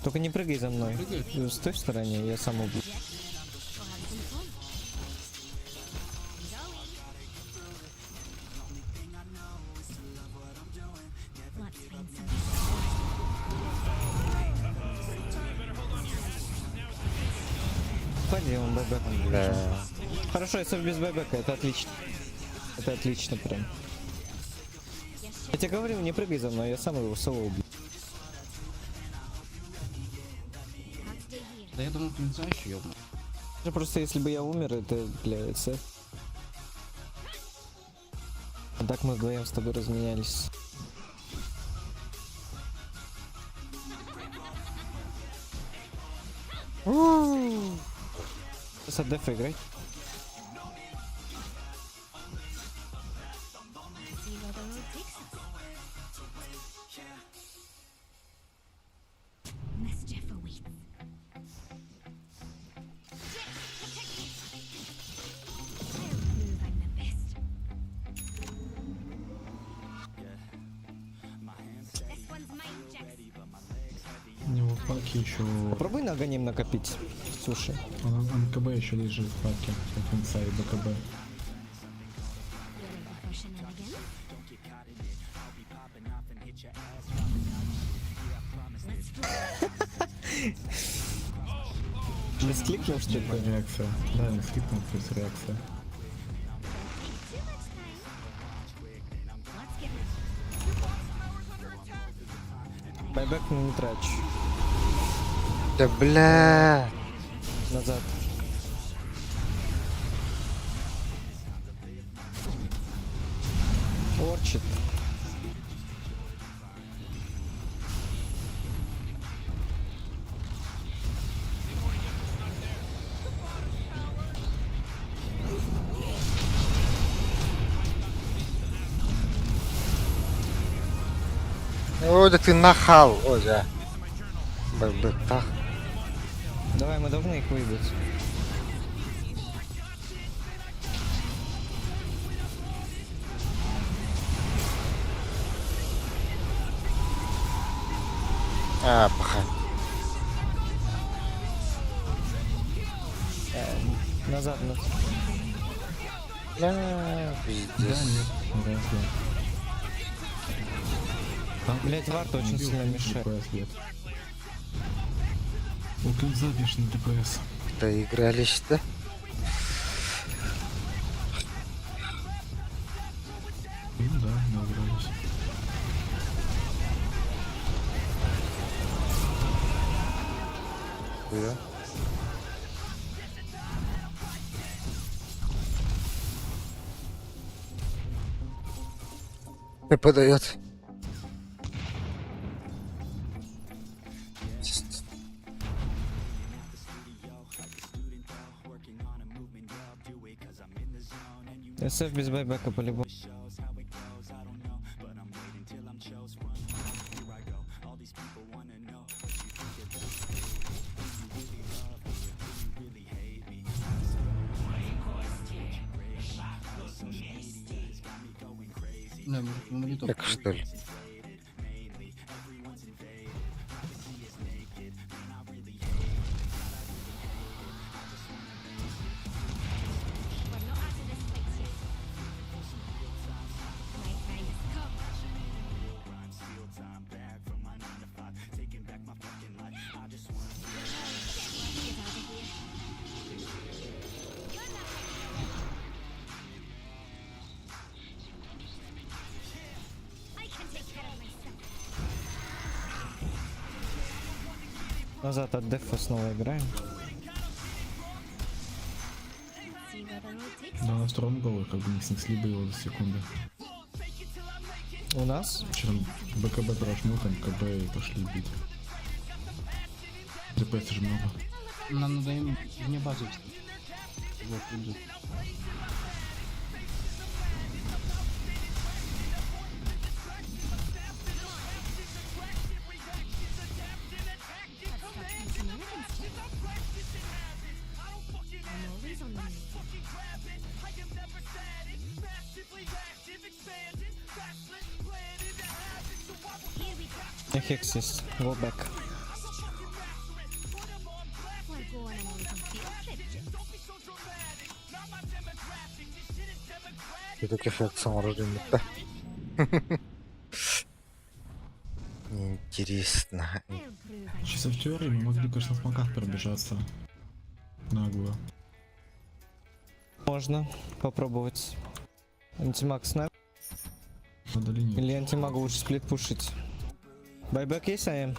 Только не прыгай за мной. Прыгай. Стой в стороне, я сам убью. Jax, we'll have some fun. I'm going. Let's find some. Ходи, он buyback. Бля. Хорошо, SF без buyback а, это отлично. Это отлично прям. Я тебе говорил, не прыгай за мной, я сам его соло убью. Can't stay here. Да я думал, клинза еще ёбну. Это Просто если бы я умер, это, бля, SF. А так мы вдвоем с тобой разменялись. С дефа играй. See where the road takes us. Mischief awaits. Jax, protect me! I'll prove I'm the best. This one's mine, Jax. У него в паке еще... Попробуй на Аганим накопить. Слушай. Он МКБ еще лежит в паке. У Финца и БКБ. You ready for shenanigans? Let's fly. Не скликнул, что ли? Реакция. Да, не скипнул, плюс реакция. Don't take too much time. Let's get Buyback не трачу. Да бля. Назад. Орчит. Ой, да ты нахал. Ой, да. Buyback так. Давай, мы должны их выбить. А, паха. Назад, назад. Бля, Да, пиздец. нет, вряд ли. Там Блять, ward очень убил, сильно мешает. ДПС нет. У Клинза бешеный ДПС. Доигрались-то. Ну да, наигрались. Хуя. Не подает. SF без buyback а по-любому. Да, может, на молитву. Так что ли? We're not out of this fight yet. My time has come. Get out of here. You're not I can take care of myself. Назад от дефа снова играем. See where the road takes Да, us. на втором голу как бы не снесли бы его за секунду. У нас? Че там, БКБ прожмут, там КБ и пошли бить. ДПС же много. Нам надо им вне базы встать. Вот, иду. У меня Hex есть. Go back. We're going on a little field trip, Jax. Все-таки Hex оҥорор да. Интересно. I'll prove I Чисто в теории мы могли, конечно, в смоках пробежаться. Нагло. Можно попробовать. Антимаг с нами. На долине. Или антимага лучше сплит пушить. Buyback есть, АМ?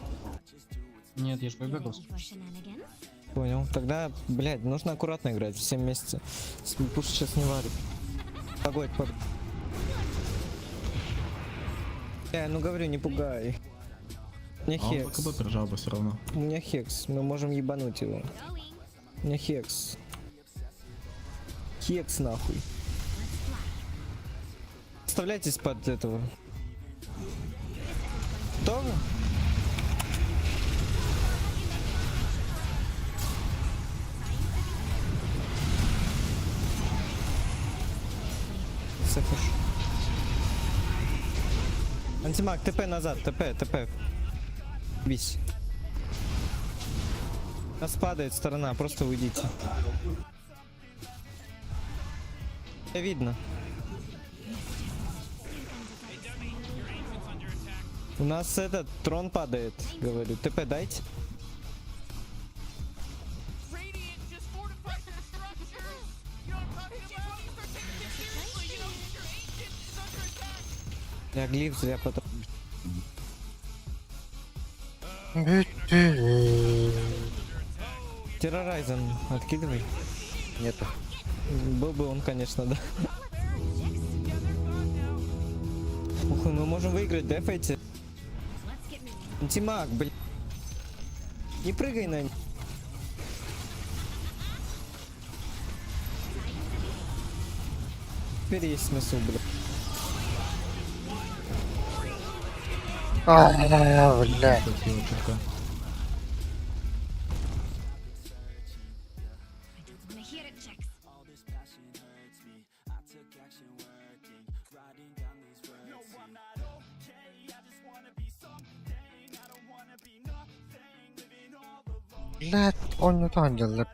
Нет, я ж байбекался. ready for shenanigans. Понял. Тогда, блядь, нужно аккуратно играть. Все вместе. Split push сейчас не варит. Погодь, под... ну говорю, не пугай. У меня А он Hex. БКБ прижал бы все равно. У меня Hex. Мы можем ебануть его. Going. У меня Hex. Hex нахуй. Вставляйтесь под этого. Готовы? Сэфиш. Антимаг, ТП назад, ТП, ТП. Бись. Нас падает сторона, просто уйдите. Видно. У нас этот трон падает, говорю. ТП дайте. Radiant just fortified their structures. You know what I'm talking about? You start taking shit seriously. You know, your ancient is under attack. Я глиф зря потом. Террорайзен откидывай. Нету. Был бы он, конечно, да. Ух, мы можем выиграть, дефайте. Let's get moving. Антимаг, блин. Не прыгай на... Теперь есть смысл, блин. А, бля. Красиво чутка. I don't wanna hear it, Jax. Блядь, он не то делает.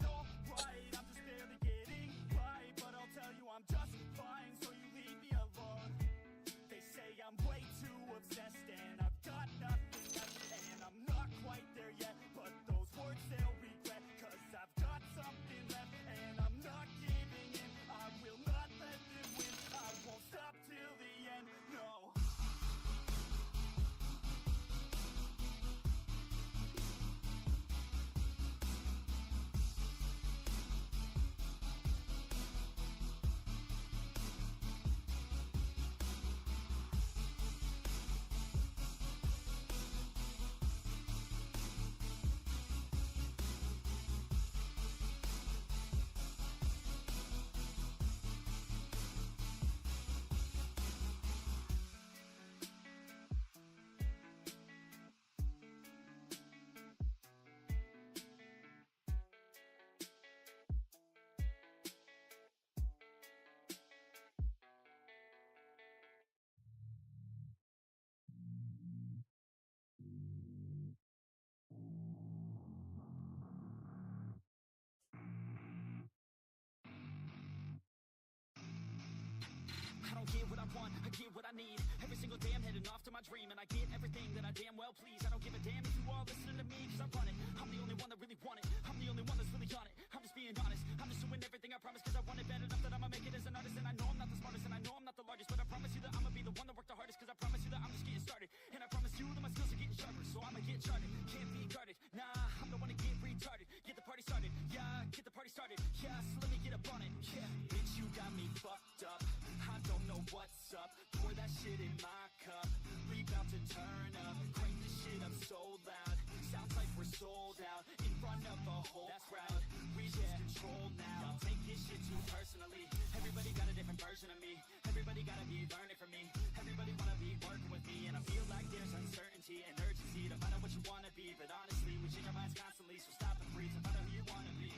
I don't get what I want, I get what I need. Every single day I'm heading off to my dream, and I get everything that I damn well please. I don't give a damn if you all listening to me, cause I run it. I'm the only one that really want it. I'm the only one that's really on it. I'm just being honest. I'm just doing everything I promise, cause I want it bad enough that I'ma make it as an artist. And I know I'm not the smartest, and I know I'm not the largest, but I promise you that I'ma be the one that worked the hardest, cause I promise you that I'm just getting started. And I promise you that my skills are getting sharper, so I'ma get charted. Can't be guarded. Nah, I'm the one to get retarded. Get the party started. Yeah, get the party started. Yeah, so let me get up on it. Yeah, bitch, you got me fucked up. I don't know what's up. Pour that shit in my cup. We bout to turn up. Crank this shit up so loud. Sounds like we're sold out in front of a whole crowd. We lose control now. Y'all take this shit too personally. Everybody got a different version of me. Everybody gotta be learning from me. Everybody wanna be working with me, and I feel like there's uncertainty and urgency to find out what you wanna be. But honestly, we change our minds constantly, so stop and breathe to find out who you wanna be.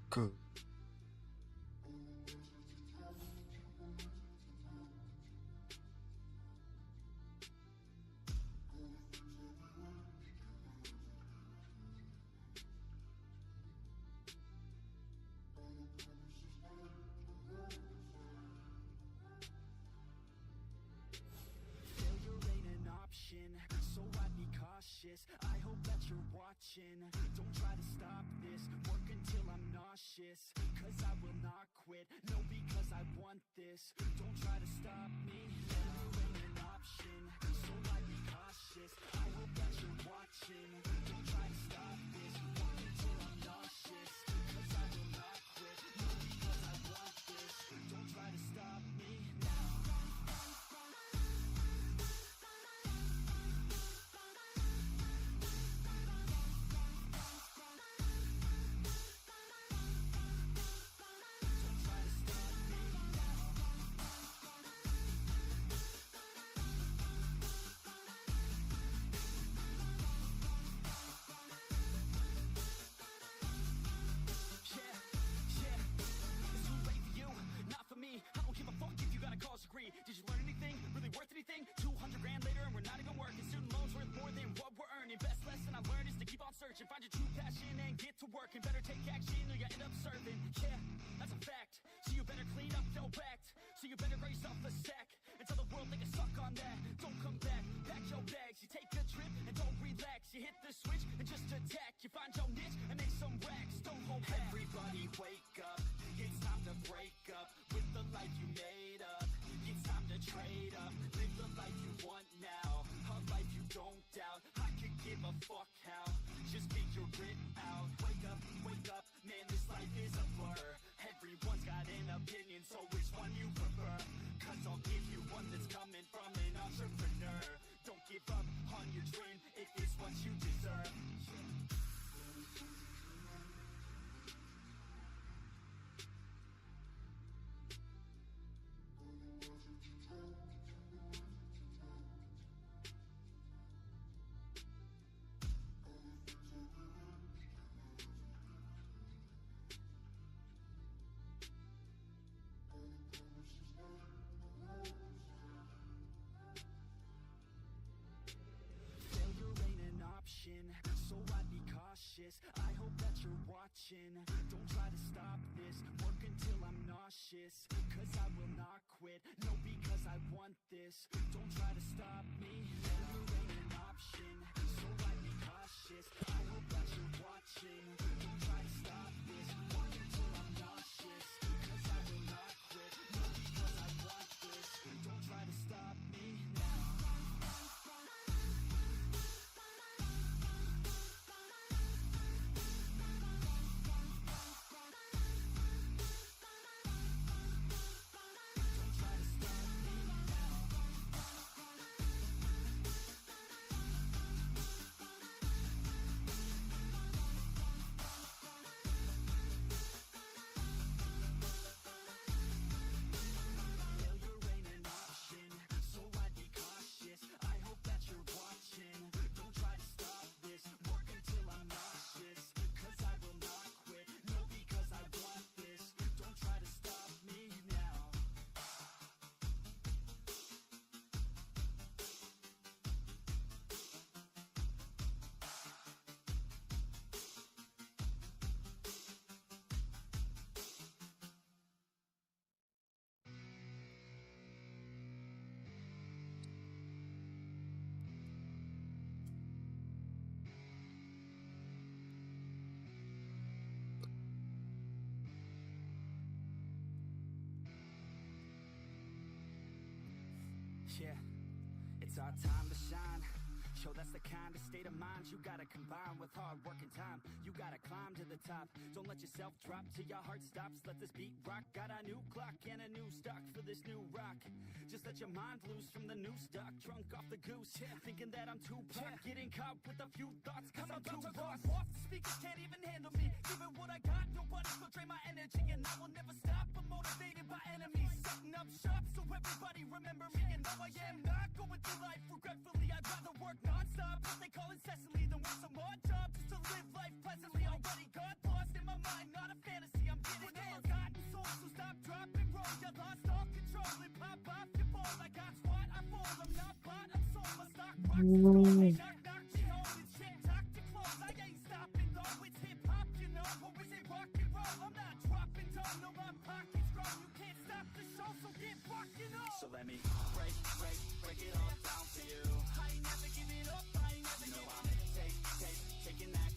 К. option. Don't try to stop this. Work until I'm nauseous. Cause I will not quit. No, because I want this. Don't try to stop me. Never ain't an option. So I be cautious. I hope that you're watching. Don't try to stop this. Work until I'm nauseous. Cause I will not quit. No, because I want this. Don't try to stop me now. Don't try to stop me now. Yeah, yeah. It's too late for you, not for me. I don't give a fuck if you got a college degree. Did you learn anything? Really worth anything? 200 grand later and we're not even working. Student loans worth more than what we're earning. Best lesson I learned is to keep on searching. Find your true passion and get to work. And better take action or you end up serving. Yeah, that's a fact. So you better clean up your act. So you better grow yourself a sack. And tell the world they can suck on that. Don't come back, pack your bags. You take a trip and don't relax. You hit the switch and just attack. You find your niche and make some racks. Don't hold back. Everybody wake up. It's time to break up with the life you made up. It's time to trade up. Live the life you want now. A life you don't doubt. I could give a fuck how. Just figure it out. Wake up, wake up. Man, this life is a blur. Everyone's got an opinion, so which one you prefer? Cause I'll give you one that's coming from an entrepreneur. Don't give up on your dream if it's what you deserve. Failure ain't an option, so I'd be cautious. I hope that you're watching. Don't try to stop this. Work until I'm nauseous. Cause I will not quit. No, because I want this. Don't try to stop me. Failure ain't an option, so I'd be cautious. I hope that you're watching. Don't try to stop this. Work until I'm nauseous. Cause I will not quit. No, because I want this. Don't try to stop me now. Don't try to stop me now. Failure ain't an option, so I'd be cautious. I hope that you're watching. Don't try to stop this. Work until I'm nauseous. Cause I will not quit. No, because I want this. Don't try to stop me now. Yeah, it's our time to shine. Yo, that's the kind of state of mind you gotta combine with hard work and time. You gotta climb to the top. Don't let yourself drop till your heart stops. Let this beat rock. Got a new clock and a new stock for this new rock. Just let your mind loose from the new stock. Drunk off the goose, yeah. Thinking that I'm too pop. Getting caught with a few thoughts, cause I'm too lost. Off the speakers can't even handle me. Giving what I got, nobody's gonna drain my energy. And I will never stop. I'm motivated by enemies. Setting up shop so everybody remember me. And though I am not going through life regretfully, I'd rather work non-stop, what they call incessantly, than work some odd job just to live life pleasantly. Already got lost in my mind, not a fantasy. I'm getting it. Forgotten soul, so stop, drop, and roll. You lost all control and pop off your ball. I got squat, I fold. I'm not bought, I'm sold. My stock rocks and gold. Hey, knock, knock, she holding shit. Talk to close. I ain't stopping though. It's hip hop, you know. Or is it rock and roll? I'm not dropping down. No, my pocket's grown. You can't stop the show, so get rocking on. So let me break, break, break it all down for you. I ain't never giving up. I ain't never you know I'm take, take, taking that.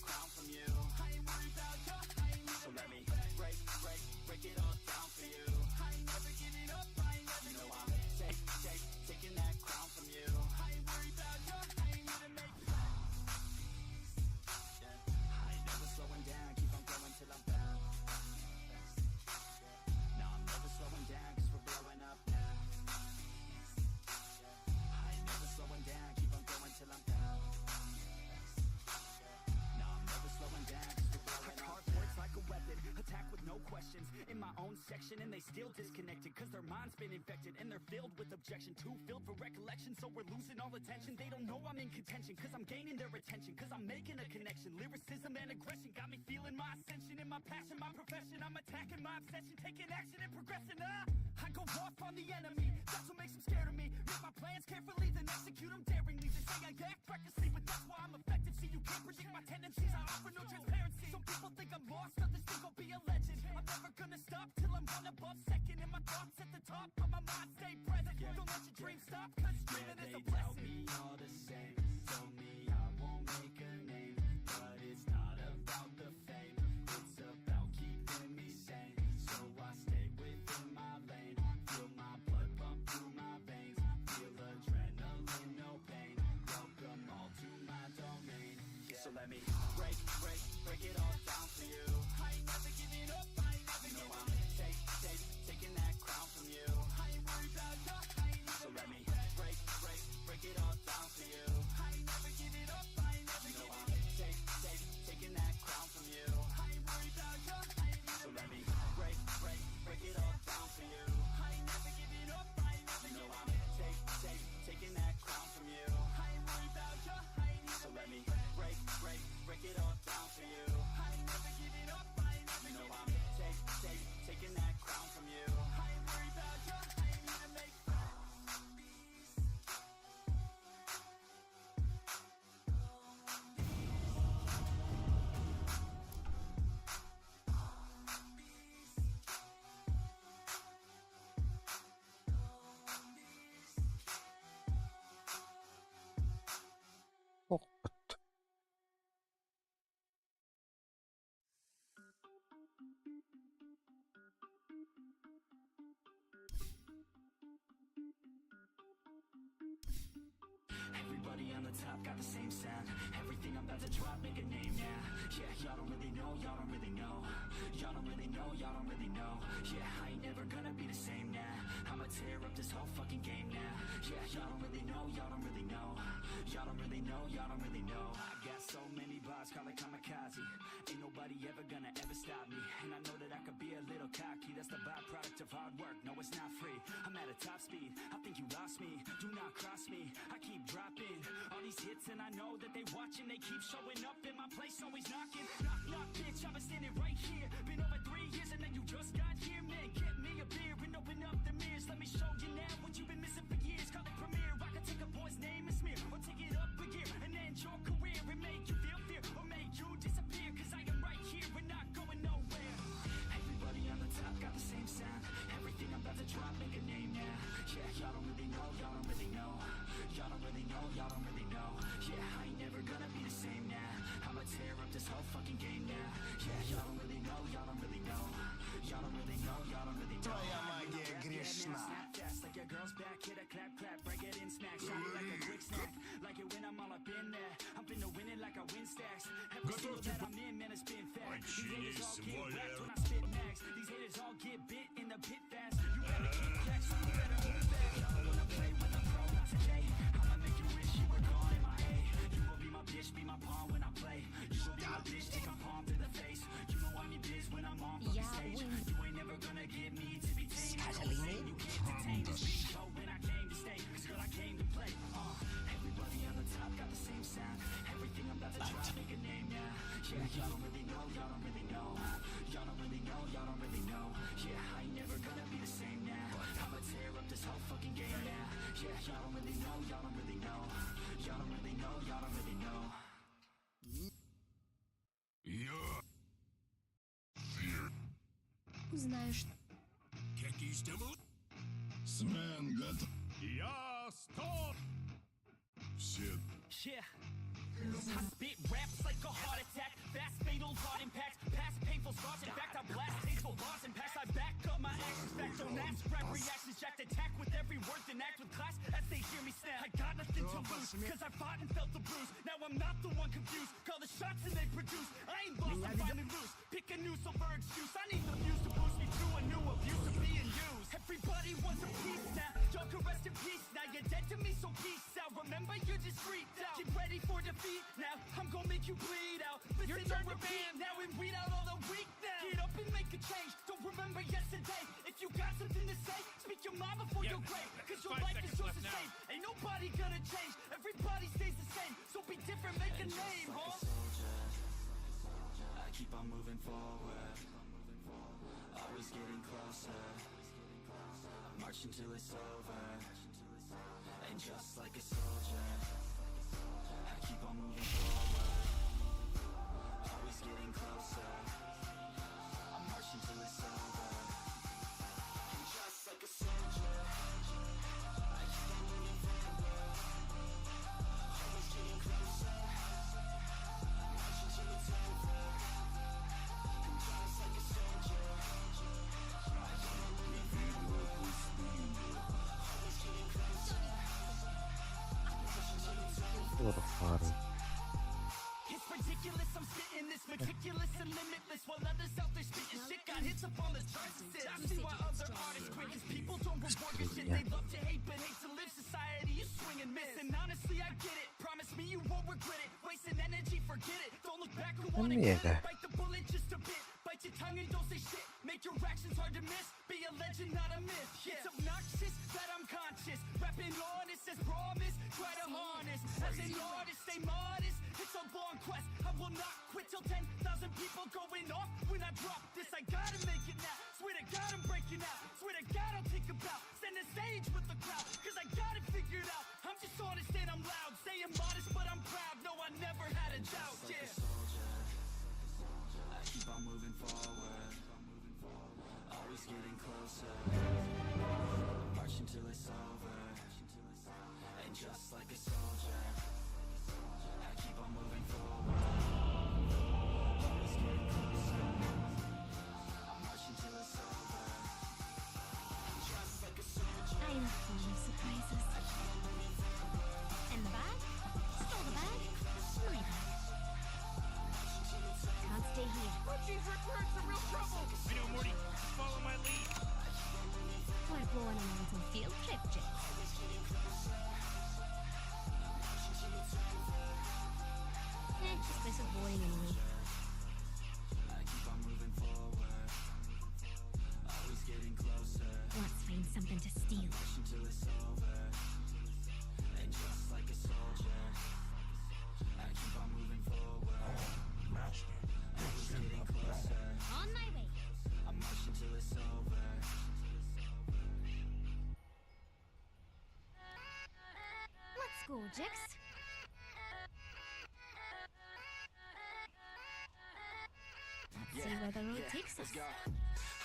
section and they still disconnected. Cause their mind's been infected and they're filled with objection. Too filled for recollection, so we're losing all attention. They don't know I'm in contention, cause I'm gaining their attention. Cause I'm making a connection. Lyricism and aggression got me feeling my ascension and my passion, my profession. I'm attacking my obsession, taking action and progressing. I go off on the enemy. That's what makes them scared of me. Make my plans carefully, then execute them daringly. They say I act recklessly, but that's why I'm effective. See, you can't predict my tendencies. I offer no transparency. Some people think I'm lost, others think I'll be a legend. I'm never gonna stop till I'm one above second. And my thoughts at the top, but my mind stay present. Don't let your dreams stop, cause dreaming is a blessing. me all the same. Told me I won't make a name, but it's not about the fame. It's about keeping me sane. So I stay within my lane. Feel my blood pump through my veins. Feel adrenaline, no pain. Welcome all to my domain. So let me break, break, break it all down for you. I ain't never giving up, I ain't never You know giving I'm take, take, taking that crown from you. I ain't worried about ya, I ain't So even let me break, break, break it all down for you. I ain't never giving up, I ain't never You know giving I'm take, take, taking that crown from you. I ain't worried about ya, I ain't So let me break, break, break it all down for you. I ain't never giving up, I ain't never You know giving I'm take, take, taking that crown from you. I ain't worried about ya, I ain't So let me break, break, break it all down for you. I ain't never giving up, I ain't never You know giving I'm take, take, taking that crown from you. I ain't worried about ya, I ain't here to make Охпут. Everybody on the top got the same sound. Everything I'm about to drop, make a name now. Yeah, y'all don't really know, y'all don't really know. Y'all don't really know, y'all don't really know. Yeah, I ain't never gonna be the same now. I'ma tear up this whole fucking game now. Yeah, y'all don't really know, y'all don't really know. Y'all don't really know, y'all don't really know. I got so many bars, call it kamikaze. Ain't nobody ever gonna ever stop me. And I know that I could be a little cocky. That's the byproduct of hard work. No, it's not free. I'm at a top speed. I think you lost me. Do not cross me. I keep dropping all these hits, and I know that they watching. They keep showing up in my place, always knocking. Knock, knock, bitch. I've been standing right here. Been over 3 years, and then you just got here, man. Get me a beer and open up the mirrors. Let me show you now what you've been missing for years. Call it premiere. I could take a boy's name and smear, or take it up a gear and end your career and make you feel fear, or make you disappear. Cause I am right here and not going nowhere. Everybody on the top got the same sound. Everything I'm about to drop, make a name now. Yeah, y'all don't really know, y'all don't really know. Y'all don't really know, y'all don't really know. Yeah, I ain't never gonna be the same now. I'ma tear up this whole fucking game now. Yeah, y'all don't really know, y'all don't really know. Y'all don't really know, y'all don't really know. Твоя магия грешна. Snap fast like your girl's back, hit a clap, clap, break it in, smack, shot it like a quick snack. Like it when I'm all up in there. I'm finna win it like I win stacks. Every single that I'm in, man, it's been fat. These haters all get whacked when I spit max. These haters all get bit in the pit fast. You better kick back, so you better move back. I don't wanna play with a pro, not today. I'ma make you wish you were gone in my A. You will be my bitch, be my pawn when I play. You will be my bitch, take a palm to the face. You know I'm your biz when I'm on fucking Я stage. win. You ain't never gonna get me to be tamed. I go insane, you can't detain this beat. Yo, when I came to stay, 'cause girl, I came to play. Everybody on the top got the same sound. Everything I'm about to drop, make a name now. Yeah, y'all don't really know, y'all don't really know. Y'all don't really know, y'all don't really know. Yeah, I ain't never gonna be the same now. I'ma tear up this whole fucking game now. Yeah, y'all don't really know, y'all don't really know. Y'all don't really know, y'all don't really know. Знаешь, Свен готов. Я стоп! Все Yeah. I spit raps like a heart attack. Fast fatal heart impacts. Past painful scars. In fact, I blast tasteful bars and packs. I back up my actions. Fact, don't ask. Rap reactions. Jacked attack with every word. Then act with class as they hear me snap. I got nothing to lose. Cause I fought and felt the bruise. Now I'm not the one confused. Call the shots and they produce. I ain't lost. I'm finally loose. Pick a new silver excuse. I need the fuse to boost me to a new abuse of being used. Everybody wants a piece now. Y'all can rest in peace now. You're dead to me, so peace out. Remember, you're just freaked out. Get ready for defeat now. I'm gonna make you bleed out. Listen, Your turn to repeat now and weed out all the weak now. Get up and make a change. Don't remember yesterday. If you got something to say, speak your mind before Yeah, your grave. Cause your five life is seconds yours left to now. save. Ain't nobody gonna change. Everybody stays the same. So be different, make a name, huh? I keep on moving forward, always getting closer. I march until it's over, and just like a soldier, I keep on moving forward, always getting closer. I march until it's over, and just like a soldier, I keep on moving forward, always getting closer. I march until it's over. And just like a soldier, I keep on moving forward, always getting closer. I march until it's over. What a party. It's ridiculous, I'm spitting this meticulous and limitless while others out there spitting shit got hits up on the charts and shit. I see why other artists quit, cause people don't reward your shit. They love to hate but hate to live. Society is swing and miss. And honestly, I get it. Promise me you won't regret it. Wasting energy, forget it. Don't look back, who wanna Эмиэ get it? Bite the bullet just a bit. Bite your tongue and don't say shit. Make your actions hard to miss. Be a legend, not a myth. Yeah. It's obnoxious that I'm conscious. Rapping honest as promise. Try to harness. As an artist, stay modest. It's a long quest. I will not quit till 10,000 people going off. When I drop this, I gotta make it now. Swear to God, I'm breaking out. Swear to God, I'll take a bow. Send the stage with the crowd. Cause I got it figured out. I'm just honest and I'm loud. Saying modest, but I'm proud. No, I never had a doubt. Just like Yeah. a soldier, I keep on moving forward, always getting closer. March until it's over, and just like a soldier, I keep on moving forward, always getting closer. I march until it's over, and just like a soldier. I am full of surprises. And the bag? Stole the bag? My bag. Can't stay here. Oh jeez, Rick, we're in some real trouble. I know, Morty. Just follow my lead. We're going on a little field trip, Jix. Eh, this place is boring anyway. I keep on moving forward, always getting closer. Let's find something to steal. March until it's over, and just like a soldier, I keep on moving forward. Always getting closer. On my way. I march until it's over. Let's go, Jix. Let's see where the road takes Let's us. go.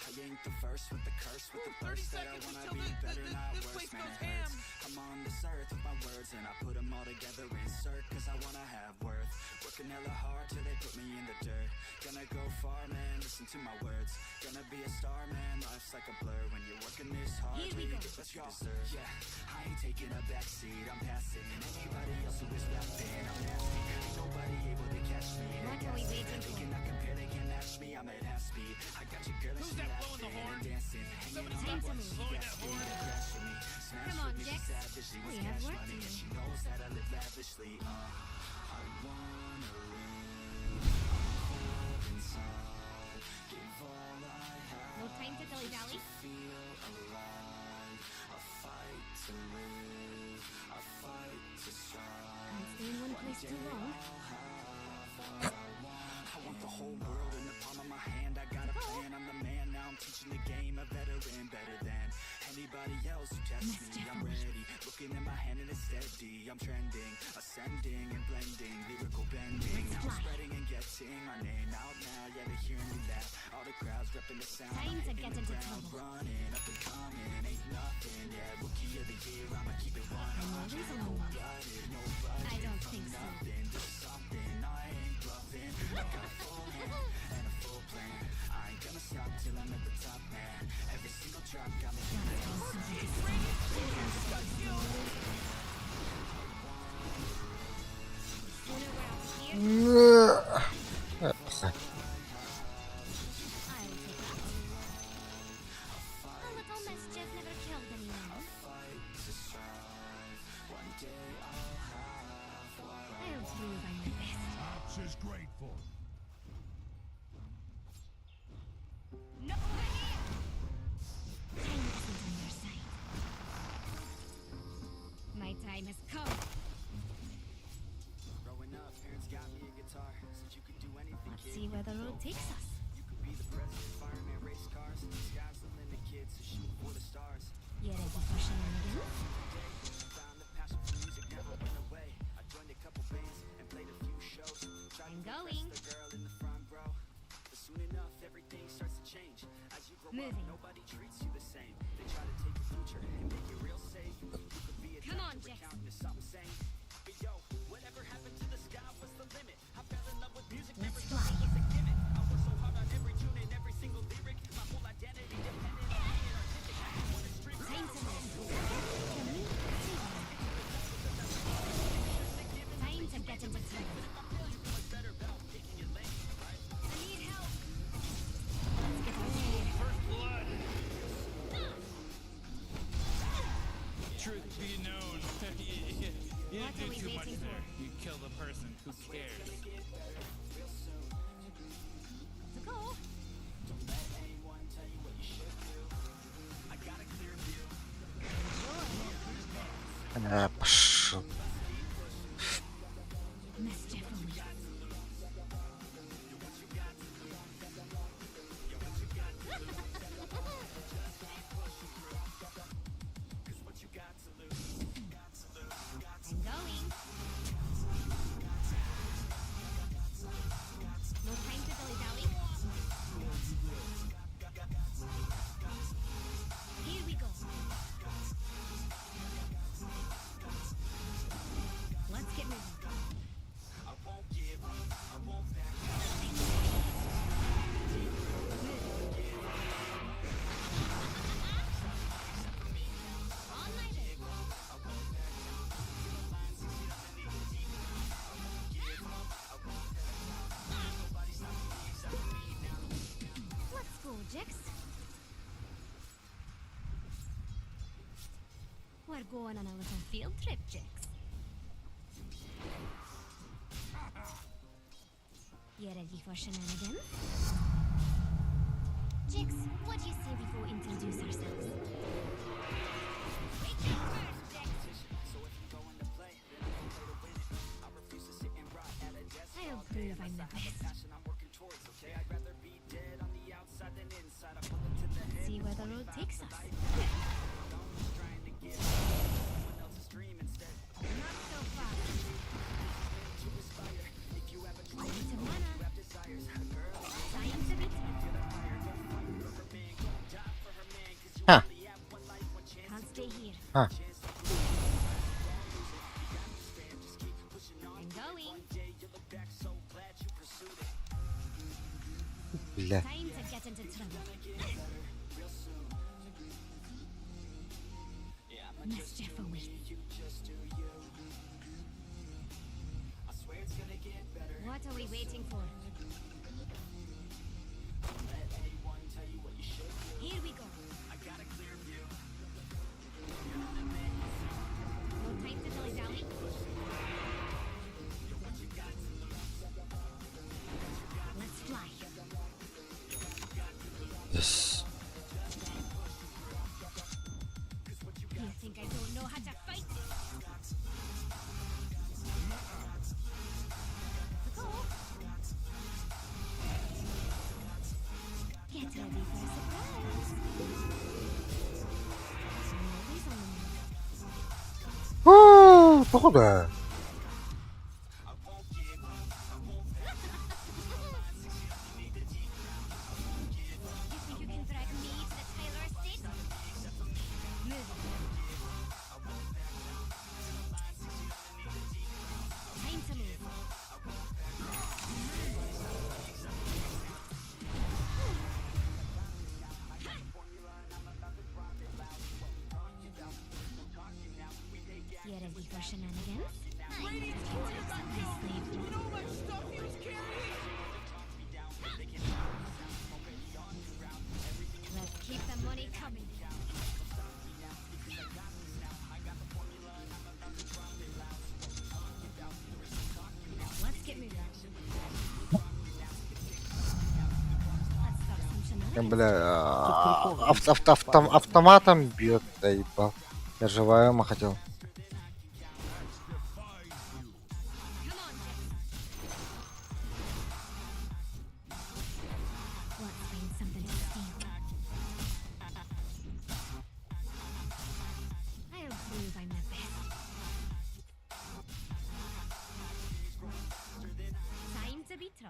I ain't the first with the curse, with the 30 thirst that I seconds wanna until be better, not this worse, place man, goes it hurts. ham. I'm on this earth with my words and I put 'em all together, insert, cause I wanna have worth. Working hella hard till they put me in the dirt. Gonna go far, man, listen to my words. Gonna be a star, man, life's like a blur. When you're working this hard, Here we till you go. get what you deserve. Yeah, I ain't taking a backseat, I'm passing anybody else who is rapping. I'm nasty, ain't nobody able to catch me. They What are we gas me. waiting They for? cannot compare, they can't match me. I'm at half speed. I got your girl and Who's she that blowing the laughing horn? and dancing. Hanging Somebody on stop my butt, she blowing that gasping horn. and crashing me. Smash Come on, with me, she Jax. savage. She We wants have cash work money to and do. she knows that I live lavishly. I wanna live. I'm cold inside. Give all I have No time to dilly-dally. to feel alive. I fight to live. I fight to strive. Can't stay in one place too long. I want the whole world in the palm of my hand. I got a plan, I'm the man. Now I'm teaching the game, a veteran, better than anybody else who tests me. Mischief I'm ready, looking at my hand and it's steady. I'm trending, ascending and blending, lyrical bending. Let's Now I'm fly. spreading and getting my name out now. Yeah, they hearing me laugh. All the crowds repping the sound. Time I'm to hitting get the into ground trouble. running, up and coming, ain't nothing. Yeah, rookie of the year, I'ma keep it 100. I'm always alone. Blooded, no budget, I don't from think so. nothing to something. I ain't bluffing. I got a full hand and a full plan. I ain't gonna stop till I'm at the top, man. Every single drop got me. Oh jeez, Radiant Champion just got killed. Sooner we're out of here, Э, I'll take that. A little mischief. road takes us. You ready for shenanigans? I'm going. Moving. Come on, Jax. Let's fly. Time to move. From me to you. Time to get into trouble. I need help. Let's get out of here. First blood. Truth be known, you, you What didn't are do we too much waiting there. for? You killed a person. Who cares? Let's go. Пошел. Mischief awaits. I'm going. No time to dilly-dally. Here we go. Let's get moving. On my way. Let's go, Jix. We're going on a little field trip, Jix. You ready for shenanigans? Jix, what do you say we go introduce ourselves? Wake up first, Jix! I'll prove I'm the best. See where the road takes us. Not so fast. A bit of mana. Time to beat. Ха. Can't stay here. Ха. I'm going. Бля. Time to get into trouble. Mischief awaits. What are we waiting for? Here we go. No time to dilly-dally. Let's fly. Yes. You think I don't know how to fight? Let's go. Get ready for a surprise. I'm always on the move. Уу, походу. You think you can drag me to the Tyler estate? Move it. Time to move. You ready for shenanigans? Radiant's courier got killed. You know how much stuff he was carrying? Let's keep the money coming. Let's get moving. Let's start some shenanigans. Бля, автоматом бьет, да ебал. Я живая хотел. Come on, Jax.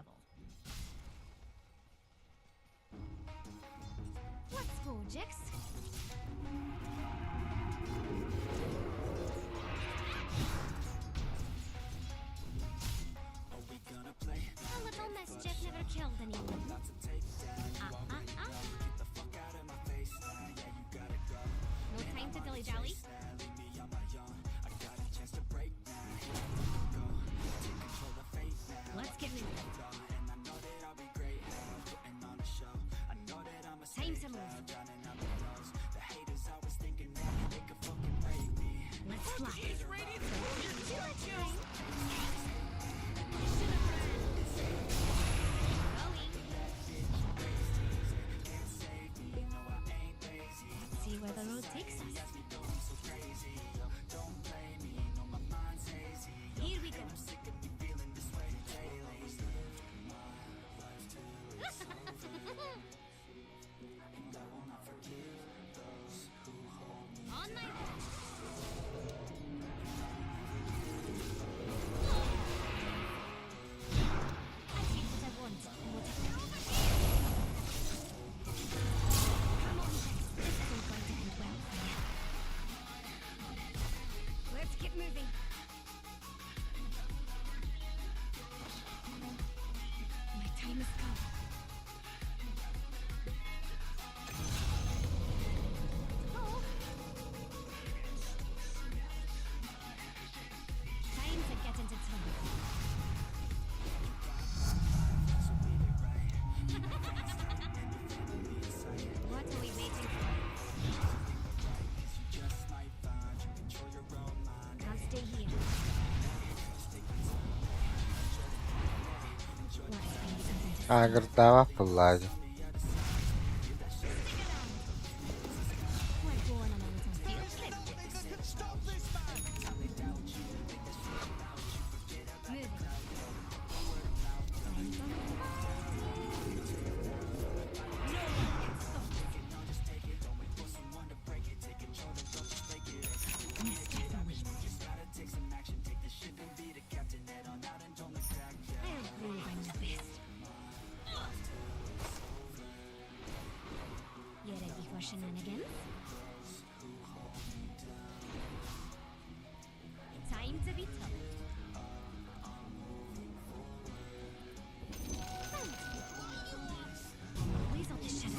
trouble. Let's go, Jix. A little mischief never killed anyone. Ah, ah, ah. No time to dilly-dally. Let's get moving. Time to move. Let's fly. Too much time. Should have ran. Going. Let's see where the road takes us. Here we go. On my way. I take what I want and what I Come on, Jax. This isn't going to end well for you. Let's get moving. My time has come. Oh. Time to get into trouble. What are we waiting for? Can't stay here. Let's bring the others into Агрдава пыллаадьы. Stick around. We're going on a little field trip. Moving. I'm gonna party. No one can stop us. Mischief awaits. I'll prove I'm the best. You ready for shenanigans? Time to be tough. I'm always on the shelf.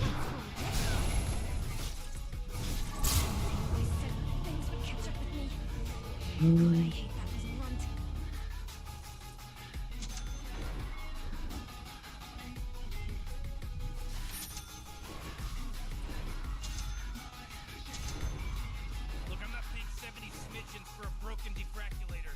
Let's go, Jack. I always said things would catch up with me. God, I hate that little runt. Look, I'm not paying 70 smidgens for a broken defraculator.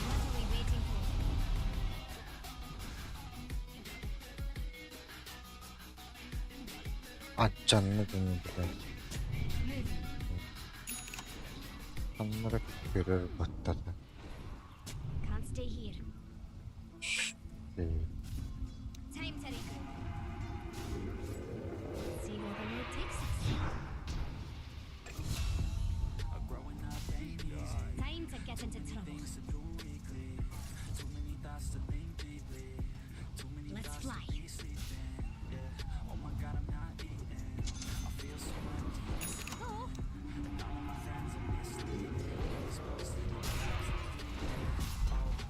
What are we waiting for? Аччанны дын блядь. Moving. Аннары көрөр баттата. Can't stay here. Time to regroup. See where the road takes us. Time to get into trouble. Let's fly. Go.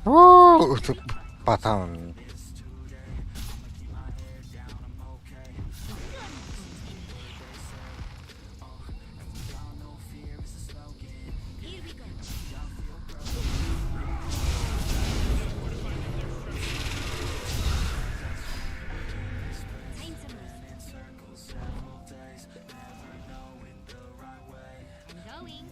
Оо батан. Here we go. Time to move. I'm going.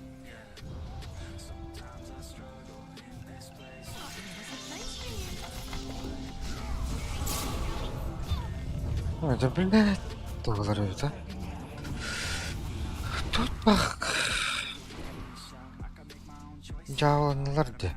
Это блядь. Доллары, да? Тут бах. Дьааланалар дии.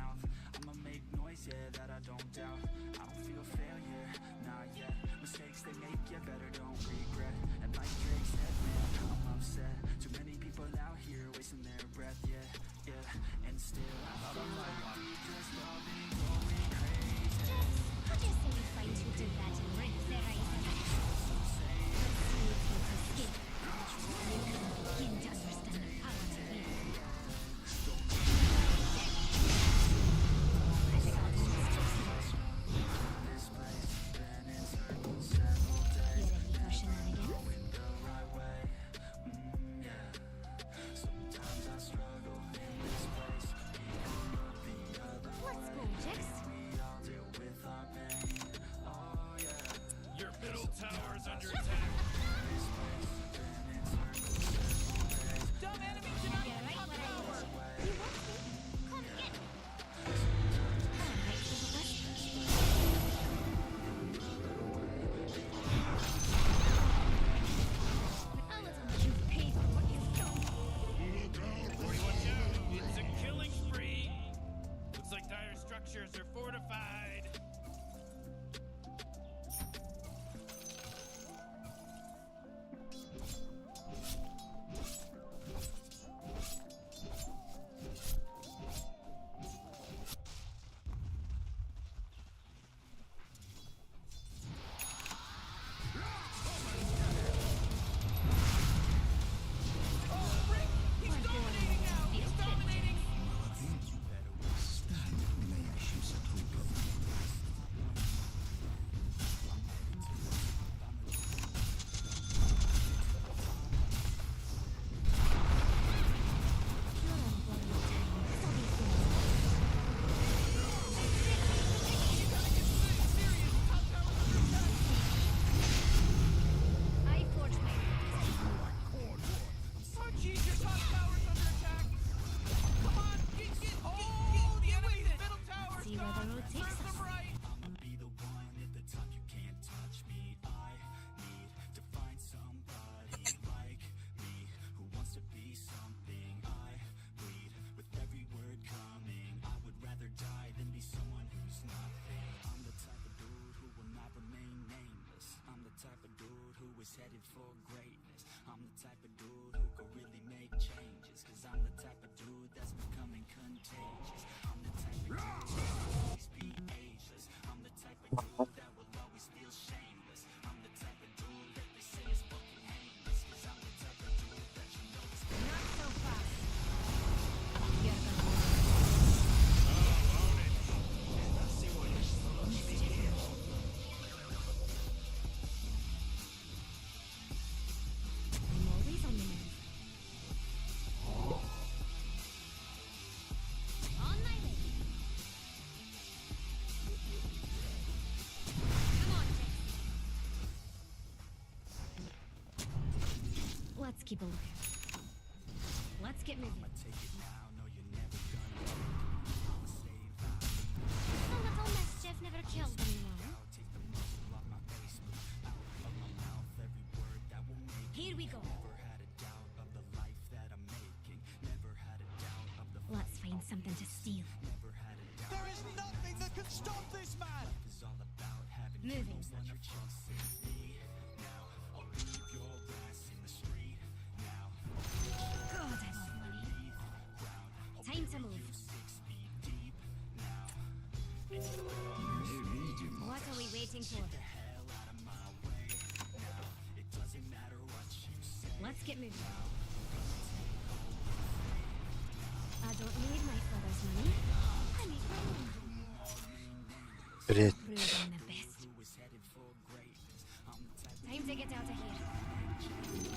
for greatness. I'm the type of dude who could really make changes. Cause I'm the type of dude that's becoming contagious. I'm the type of dude that will always be ageless. I'm the type of dude that will always feel shameless. I'm the type of dude that they say is fucking heinous. Cause I'm the type of dude that you know is Not so fast. You're gonna I'm always on the move. On my way. Come on, Jax. Let's keep a lookout. Let's get moving. take it now. No, you're never gonna make me. I'ma stay A little mischief never killed anyone. Take the muzzle off my face, move out of my mouth every word that will make. Here we go. Never had a doubt of the life that I'm making. Never had a doubt of the Let's find something to steal. never had a doubt. There is nothing that can stop this man. Life is all about having Moving. dreams that you're chasing. Me now, I'll leave your ass in the street now. God, I love money. Time to move. 6 feet deep now. What are we waiting for? The hell out of my way now. It doesn't matter what you say. Let's get moving. I don't need my father's money. I need my own. Блять. Prove I'm the best. Time to get out of here.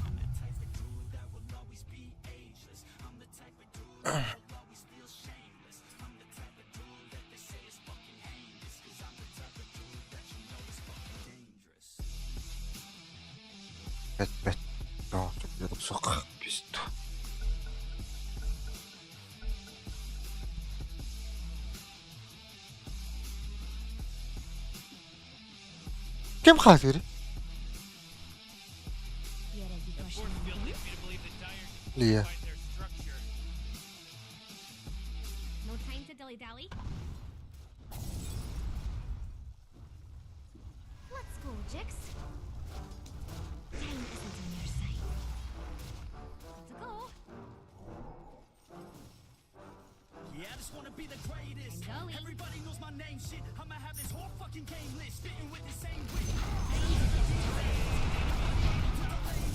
I'm the type of dude that will always be ageless. I'm the type of dude that will always feel shameless. I'm the type of dude that they say is fucking heinous. Cause I'm the type of dude that you know is fucking dangerous. Блять, блять. Да, блядь, сука, пизду. Кем хазыр? You ready The for force field shenanigans? leads me to believe that Dire just Лия. fortified their structure. No time to dilly dally. Let's go, Jix. Time isn't on your side. Gotta go. Yeah, I just wanna be the greatest. I'm going. Everybody knows my name, shit. I'ma have this whole fucking game list. Spitting with the same wit.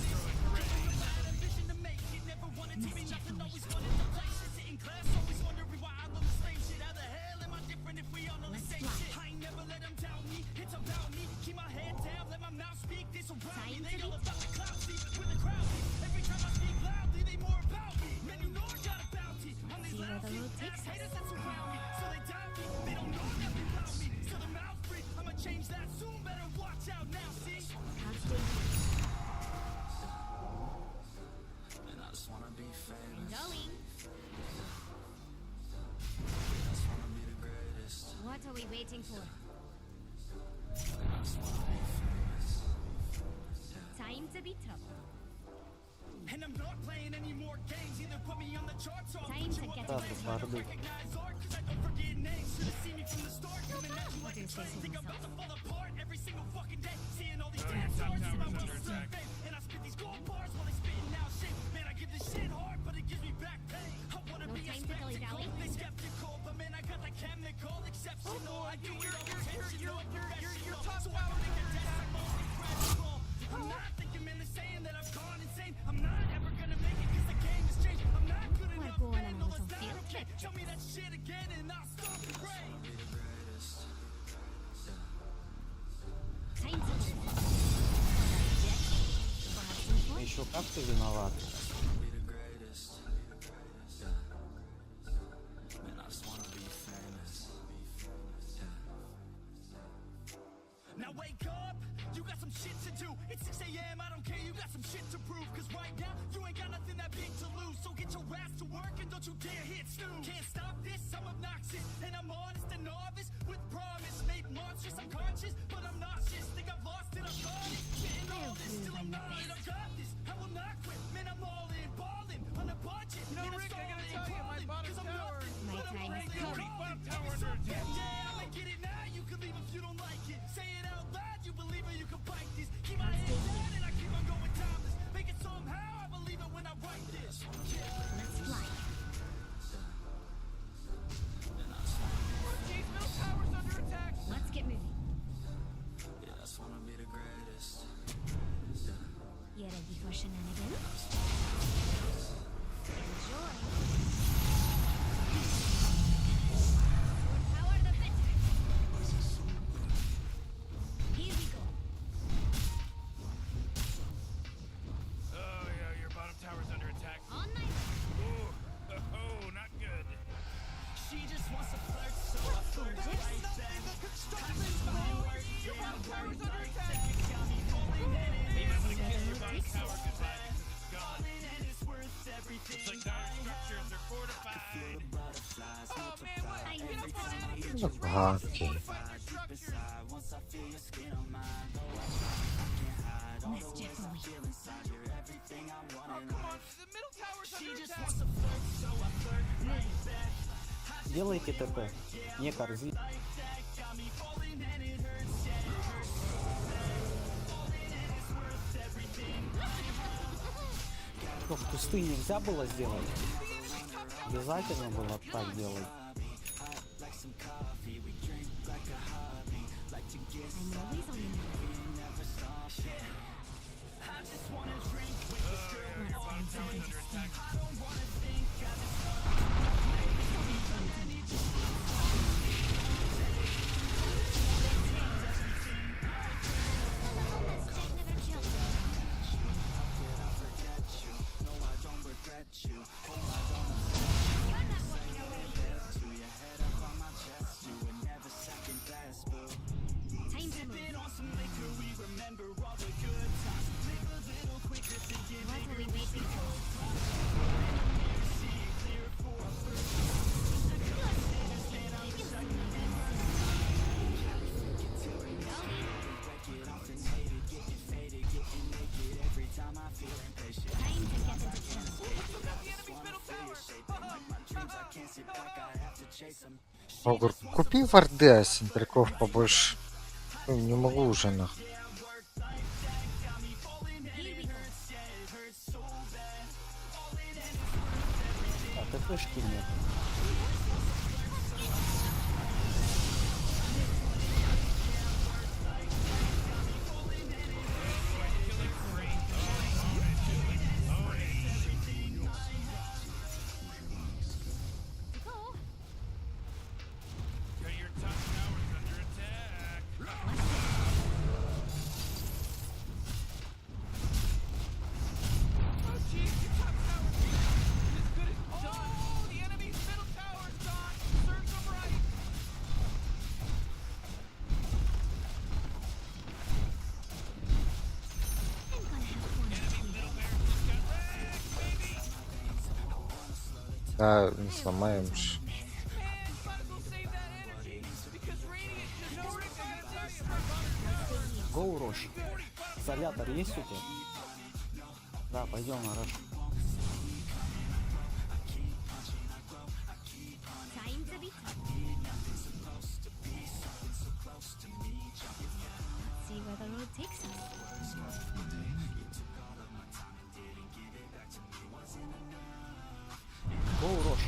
Ambition to make it, never wanted to be nothing. Always wanted to play shit. Sit in class, always wondering why I learn the same shit. How the hell am I different if we all know the Let's same fly. shit? I ain't never let 'em doubt me. It's about me. Keep my head down, let my mouth speak. They surround me. Time They to all be about the clout. See, with the crowd. see. Every time I speak loudly, they more about me. Man, you know I got a bounty on these See where the lousy road ass takes us. haters that surround me. So they doubt me. They don't know nothing about me. So their mouth free. I'ma change that soon. Better watch out now. See. Can't stay here. And I just wanna be I'm famous. going. I just wanna be the greatest. What are we waiting for? I just wanna be famous. Time to be trouble. And I'm not playing any more games. Either put me on the charts or I'll Time put to you up get in out. flames. I don't recognize art 'cause I don't forget names. Should've seen me from the start. Coming at you like do a say train. so Think I'm about myself. to fall apart every single fucking day. Seeing all these Oh, damn your top stars in tower's my under well-deserved attack. fame. And I spit these gold bars while they spitting out shit. Man, I give this shit hard, but it gives me back pain. I wanna No be a time to spectacle. dilly-dally. They skeptical, but man, I got that chemical exceptional. I do it all intentional, professional. So I don't make a decimal incredible. I'm not thinking, man, they're saying that I've gone insane. I'm not ever gonna make it 'cause the game has changed. I'm not good We're enough, going man. on a No, little that's not field okay. trip, Tell me that shit again and I'll stop the rain. Time to move. Alright, Jix. We'll have some fun. Еще как ты виноват? Be the greatest. Man, I just wanna be famous. Now wake up, you got some shit to do. It's 6 a.m., I don't care, you got some shit to prove. Cause right now, you ain't got nothing that big to lose. So get your ass to work and don't you dare hit snooze. Can't stop this, I'm obnoxious. And I'm honest and novice with promise. Made monstrous, I'm conscious, but I'm nauseous. Think I've lost it, I've got it. Getting all this, still I'm not it. I've got this, I will not quit. Man, I'm all in, balling on a budget. You know, Man, I'm Rick, I gotta stalling, tell you, my crawling, bottom 'cause I'm tower nothing, is My but I'm time has rolling, come. crawling. Bottom tower under attack. Yeah, I'ma get it now. You can leave if you don't like it. Say it out loud. Ну, окей. Делайте ТП. Не корзи. Что, в кусты нельзя было сделать? Обязательно было так делать. Огр, купи варды, а сентряков побольше. Ну, не могу уже нахуй. А ТПшки нет. Да, не сломаем ж. Гоу, Рош. Изолятор есть у тебя? Да, пойдем на Рош. Гоу, Рош.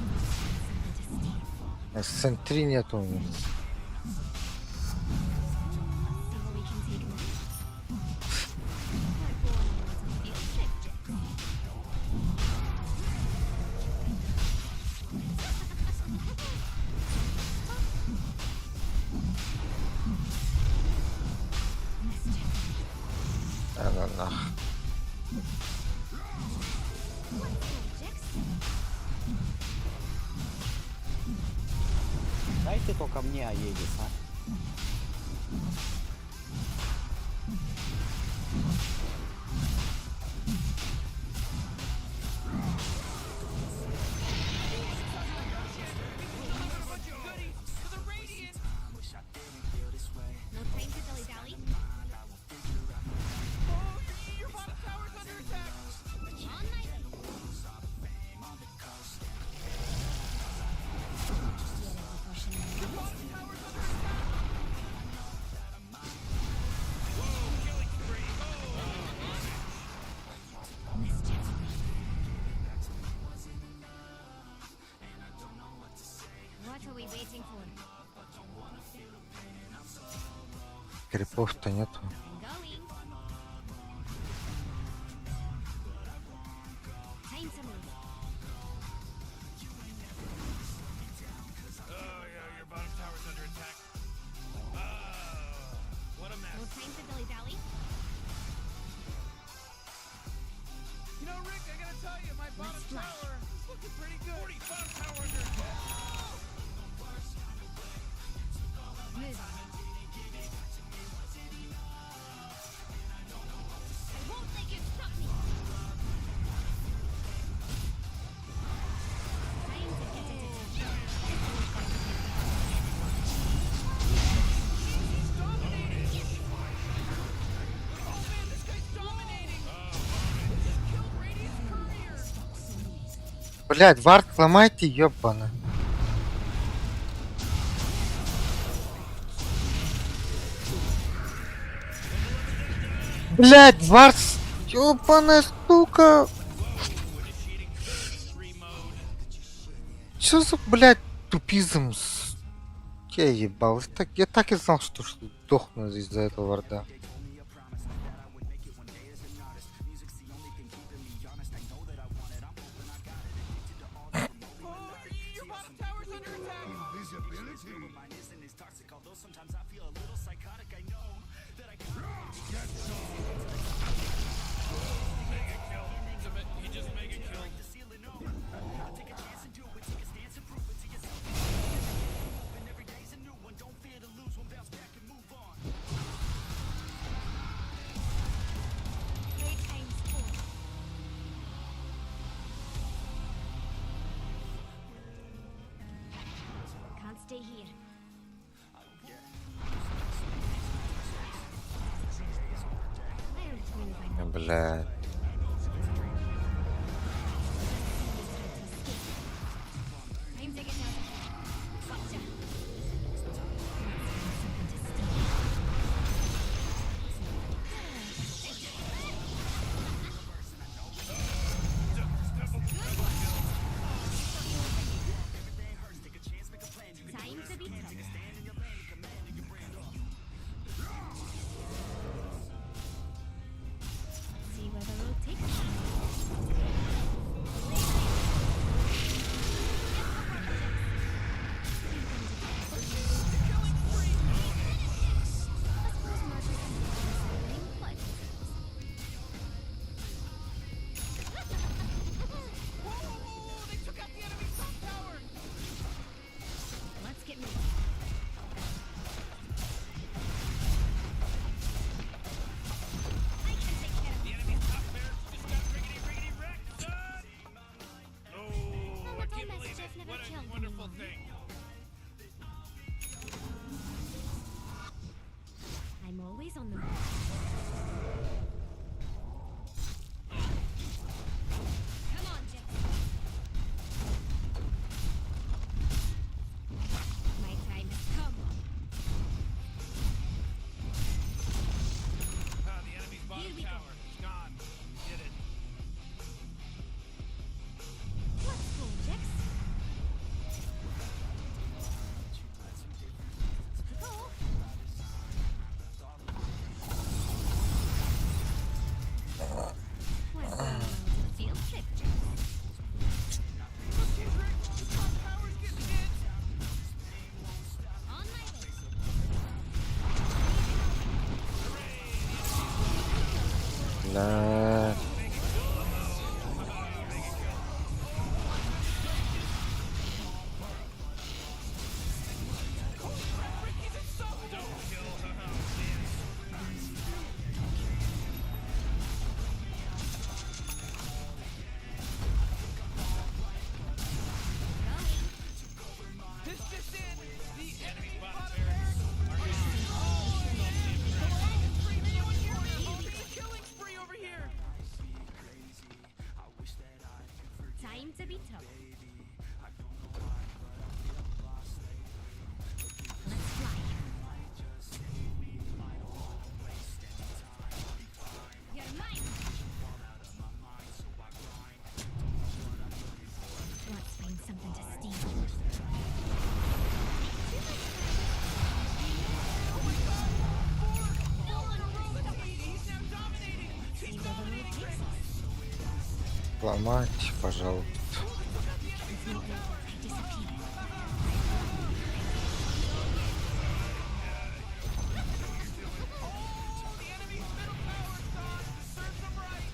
Сентри нету у меня. Да, ну нах. Дайте только мне Аегис, а. Крипов-то нету. Блядь, вард сломайте, ёбана. Блядь, вард, ёбаная сука. Чё за, блядь, тупизм? Я ебал. Я так и знал, что сдохну из-за этого варда. Can't stay here. I'll prove I'm Блядь. Time to get out of here. Gotcha! Something to steal. Time to be tough. See where the road takes us. I suppose magic can be inspiring, but Whoa, they took out the enemy's top tower. Let's get moving. I can take care of The enemy's top barracks just got riggedy riggedy wrecked, son. Oh, I the can't believe Bullmastiff it. never What a killed wonderful anyone. thing. I'm always on the move. Come on, Jack. My time has come. Ah, the enemy's bottom Here we go. tower is gone. Did it. Let's go, Jax. Go. We're going on a field trip, Jax. Look, he's Rick. The top tower's getting hit. On my way. Бля. This just in. The enemy's bottom barracks are gone. It's a killing spree over here. Time to be tough. Let's fly. You're mine. Let's find something to steal. No one can stop us. He's now dominating. See He's where the road dominating, takes Rick. us. Ломайте, пожалуйста. With no hope, I disappear. The enemy's middle tower's gone. Serves them right.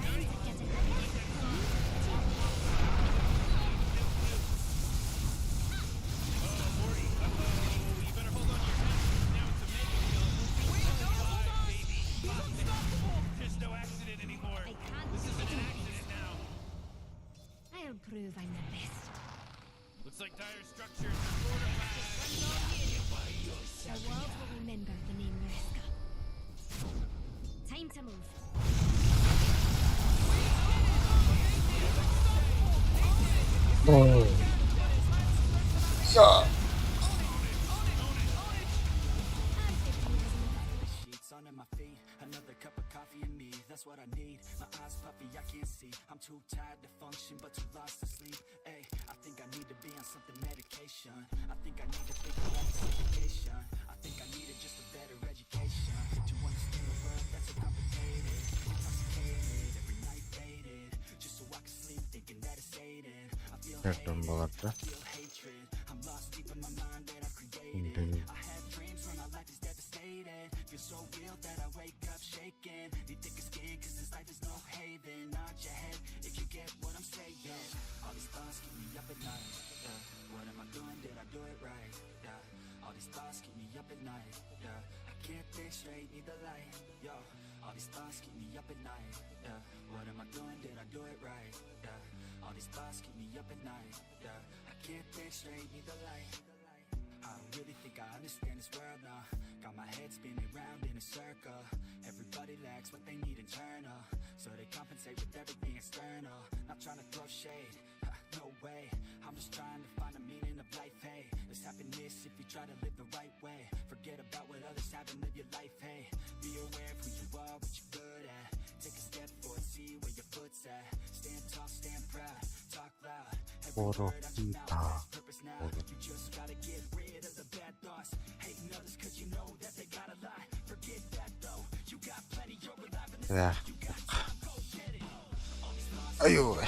Time to get it. You better hold on to your hat. Now it's a mega kill. Wait, no, hold on. He's unstoppable. There's no accident anymore. I can't This isn't an do accident now. I'll prove I'm the best. Looks like dire structures are fortified. The world will remember the name Mariska. Time to move. Я. Sheets under my feet, another cup of coffee and me. That's what I need. My eyes puffy, I can't see. I'm too tired to function, but too lost to sleep. Ay, I think I need to be on something medication. I think I need to figure out this education. I think I needed just a better education to understand the world that's so complicated. Intoxicated, every night faded, just so I can sleep thinking that it's Satan. I feel Nereden баларда? feel hatred. I'm lost deep in my mind that I've created. I have dreams where my life is devastated. Feel so real that I wake up shaking. Need thicker skin, cause this life is no haven. Nod your head if you get what I'm saying. All these thoughts keep me up at night. Yeah. What am I doing? Did I do it right? Yeah. All these thoughts keep me up at night. Yeah. I can't think straight, need the light. Yo. All these thoughts keep me up at night. Yeah. What am I doing? Did I do it right? Yeah. All these thoughts keep me up at night. Yeah. I can't think straight, need the light. I don't really think I understand this world now. Got my head spinning round in a circle. Everybody lacks what they need internal, so they compensate with everything external. Not trying to throw shade, ha, no way. I'm just trying to find a meaning of life. Hey, there's happiness if you try to live the right way. Forget about what others have and live your life. Hey, be aware of who you are, what you're good at. Take a step forward, see where your foot's at. Stand tall, stand proud, talk loud. Every word out your mouth Боропита. has purpose now. You just gotta get rid of the bad thoughts. Hating others cause you know that they got a lot. Forget that though. You got plenty, you're alive in this Да. life. You got time, go get it. Аю.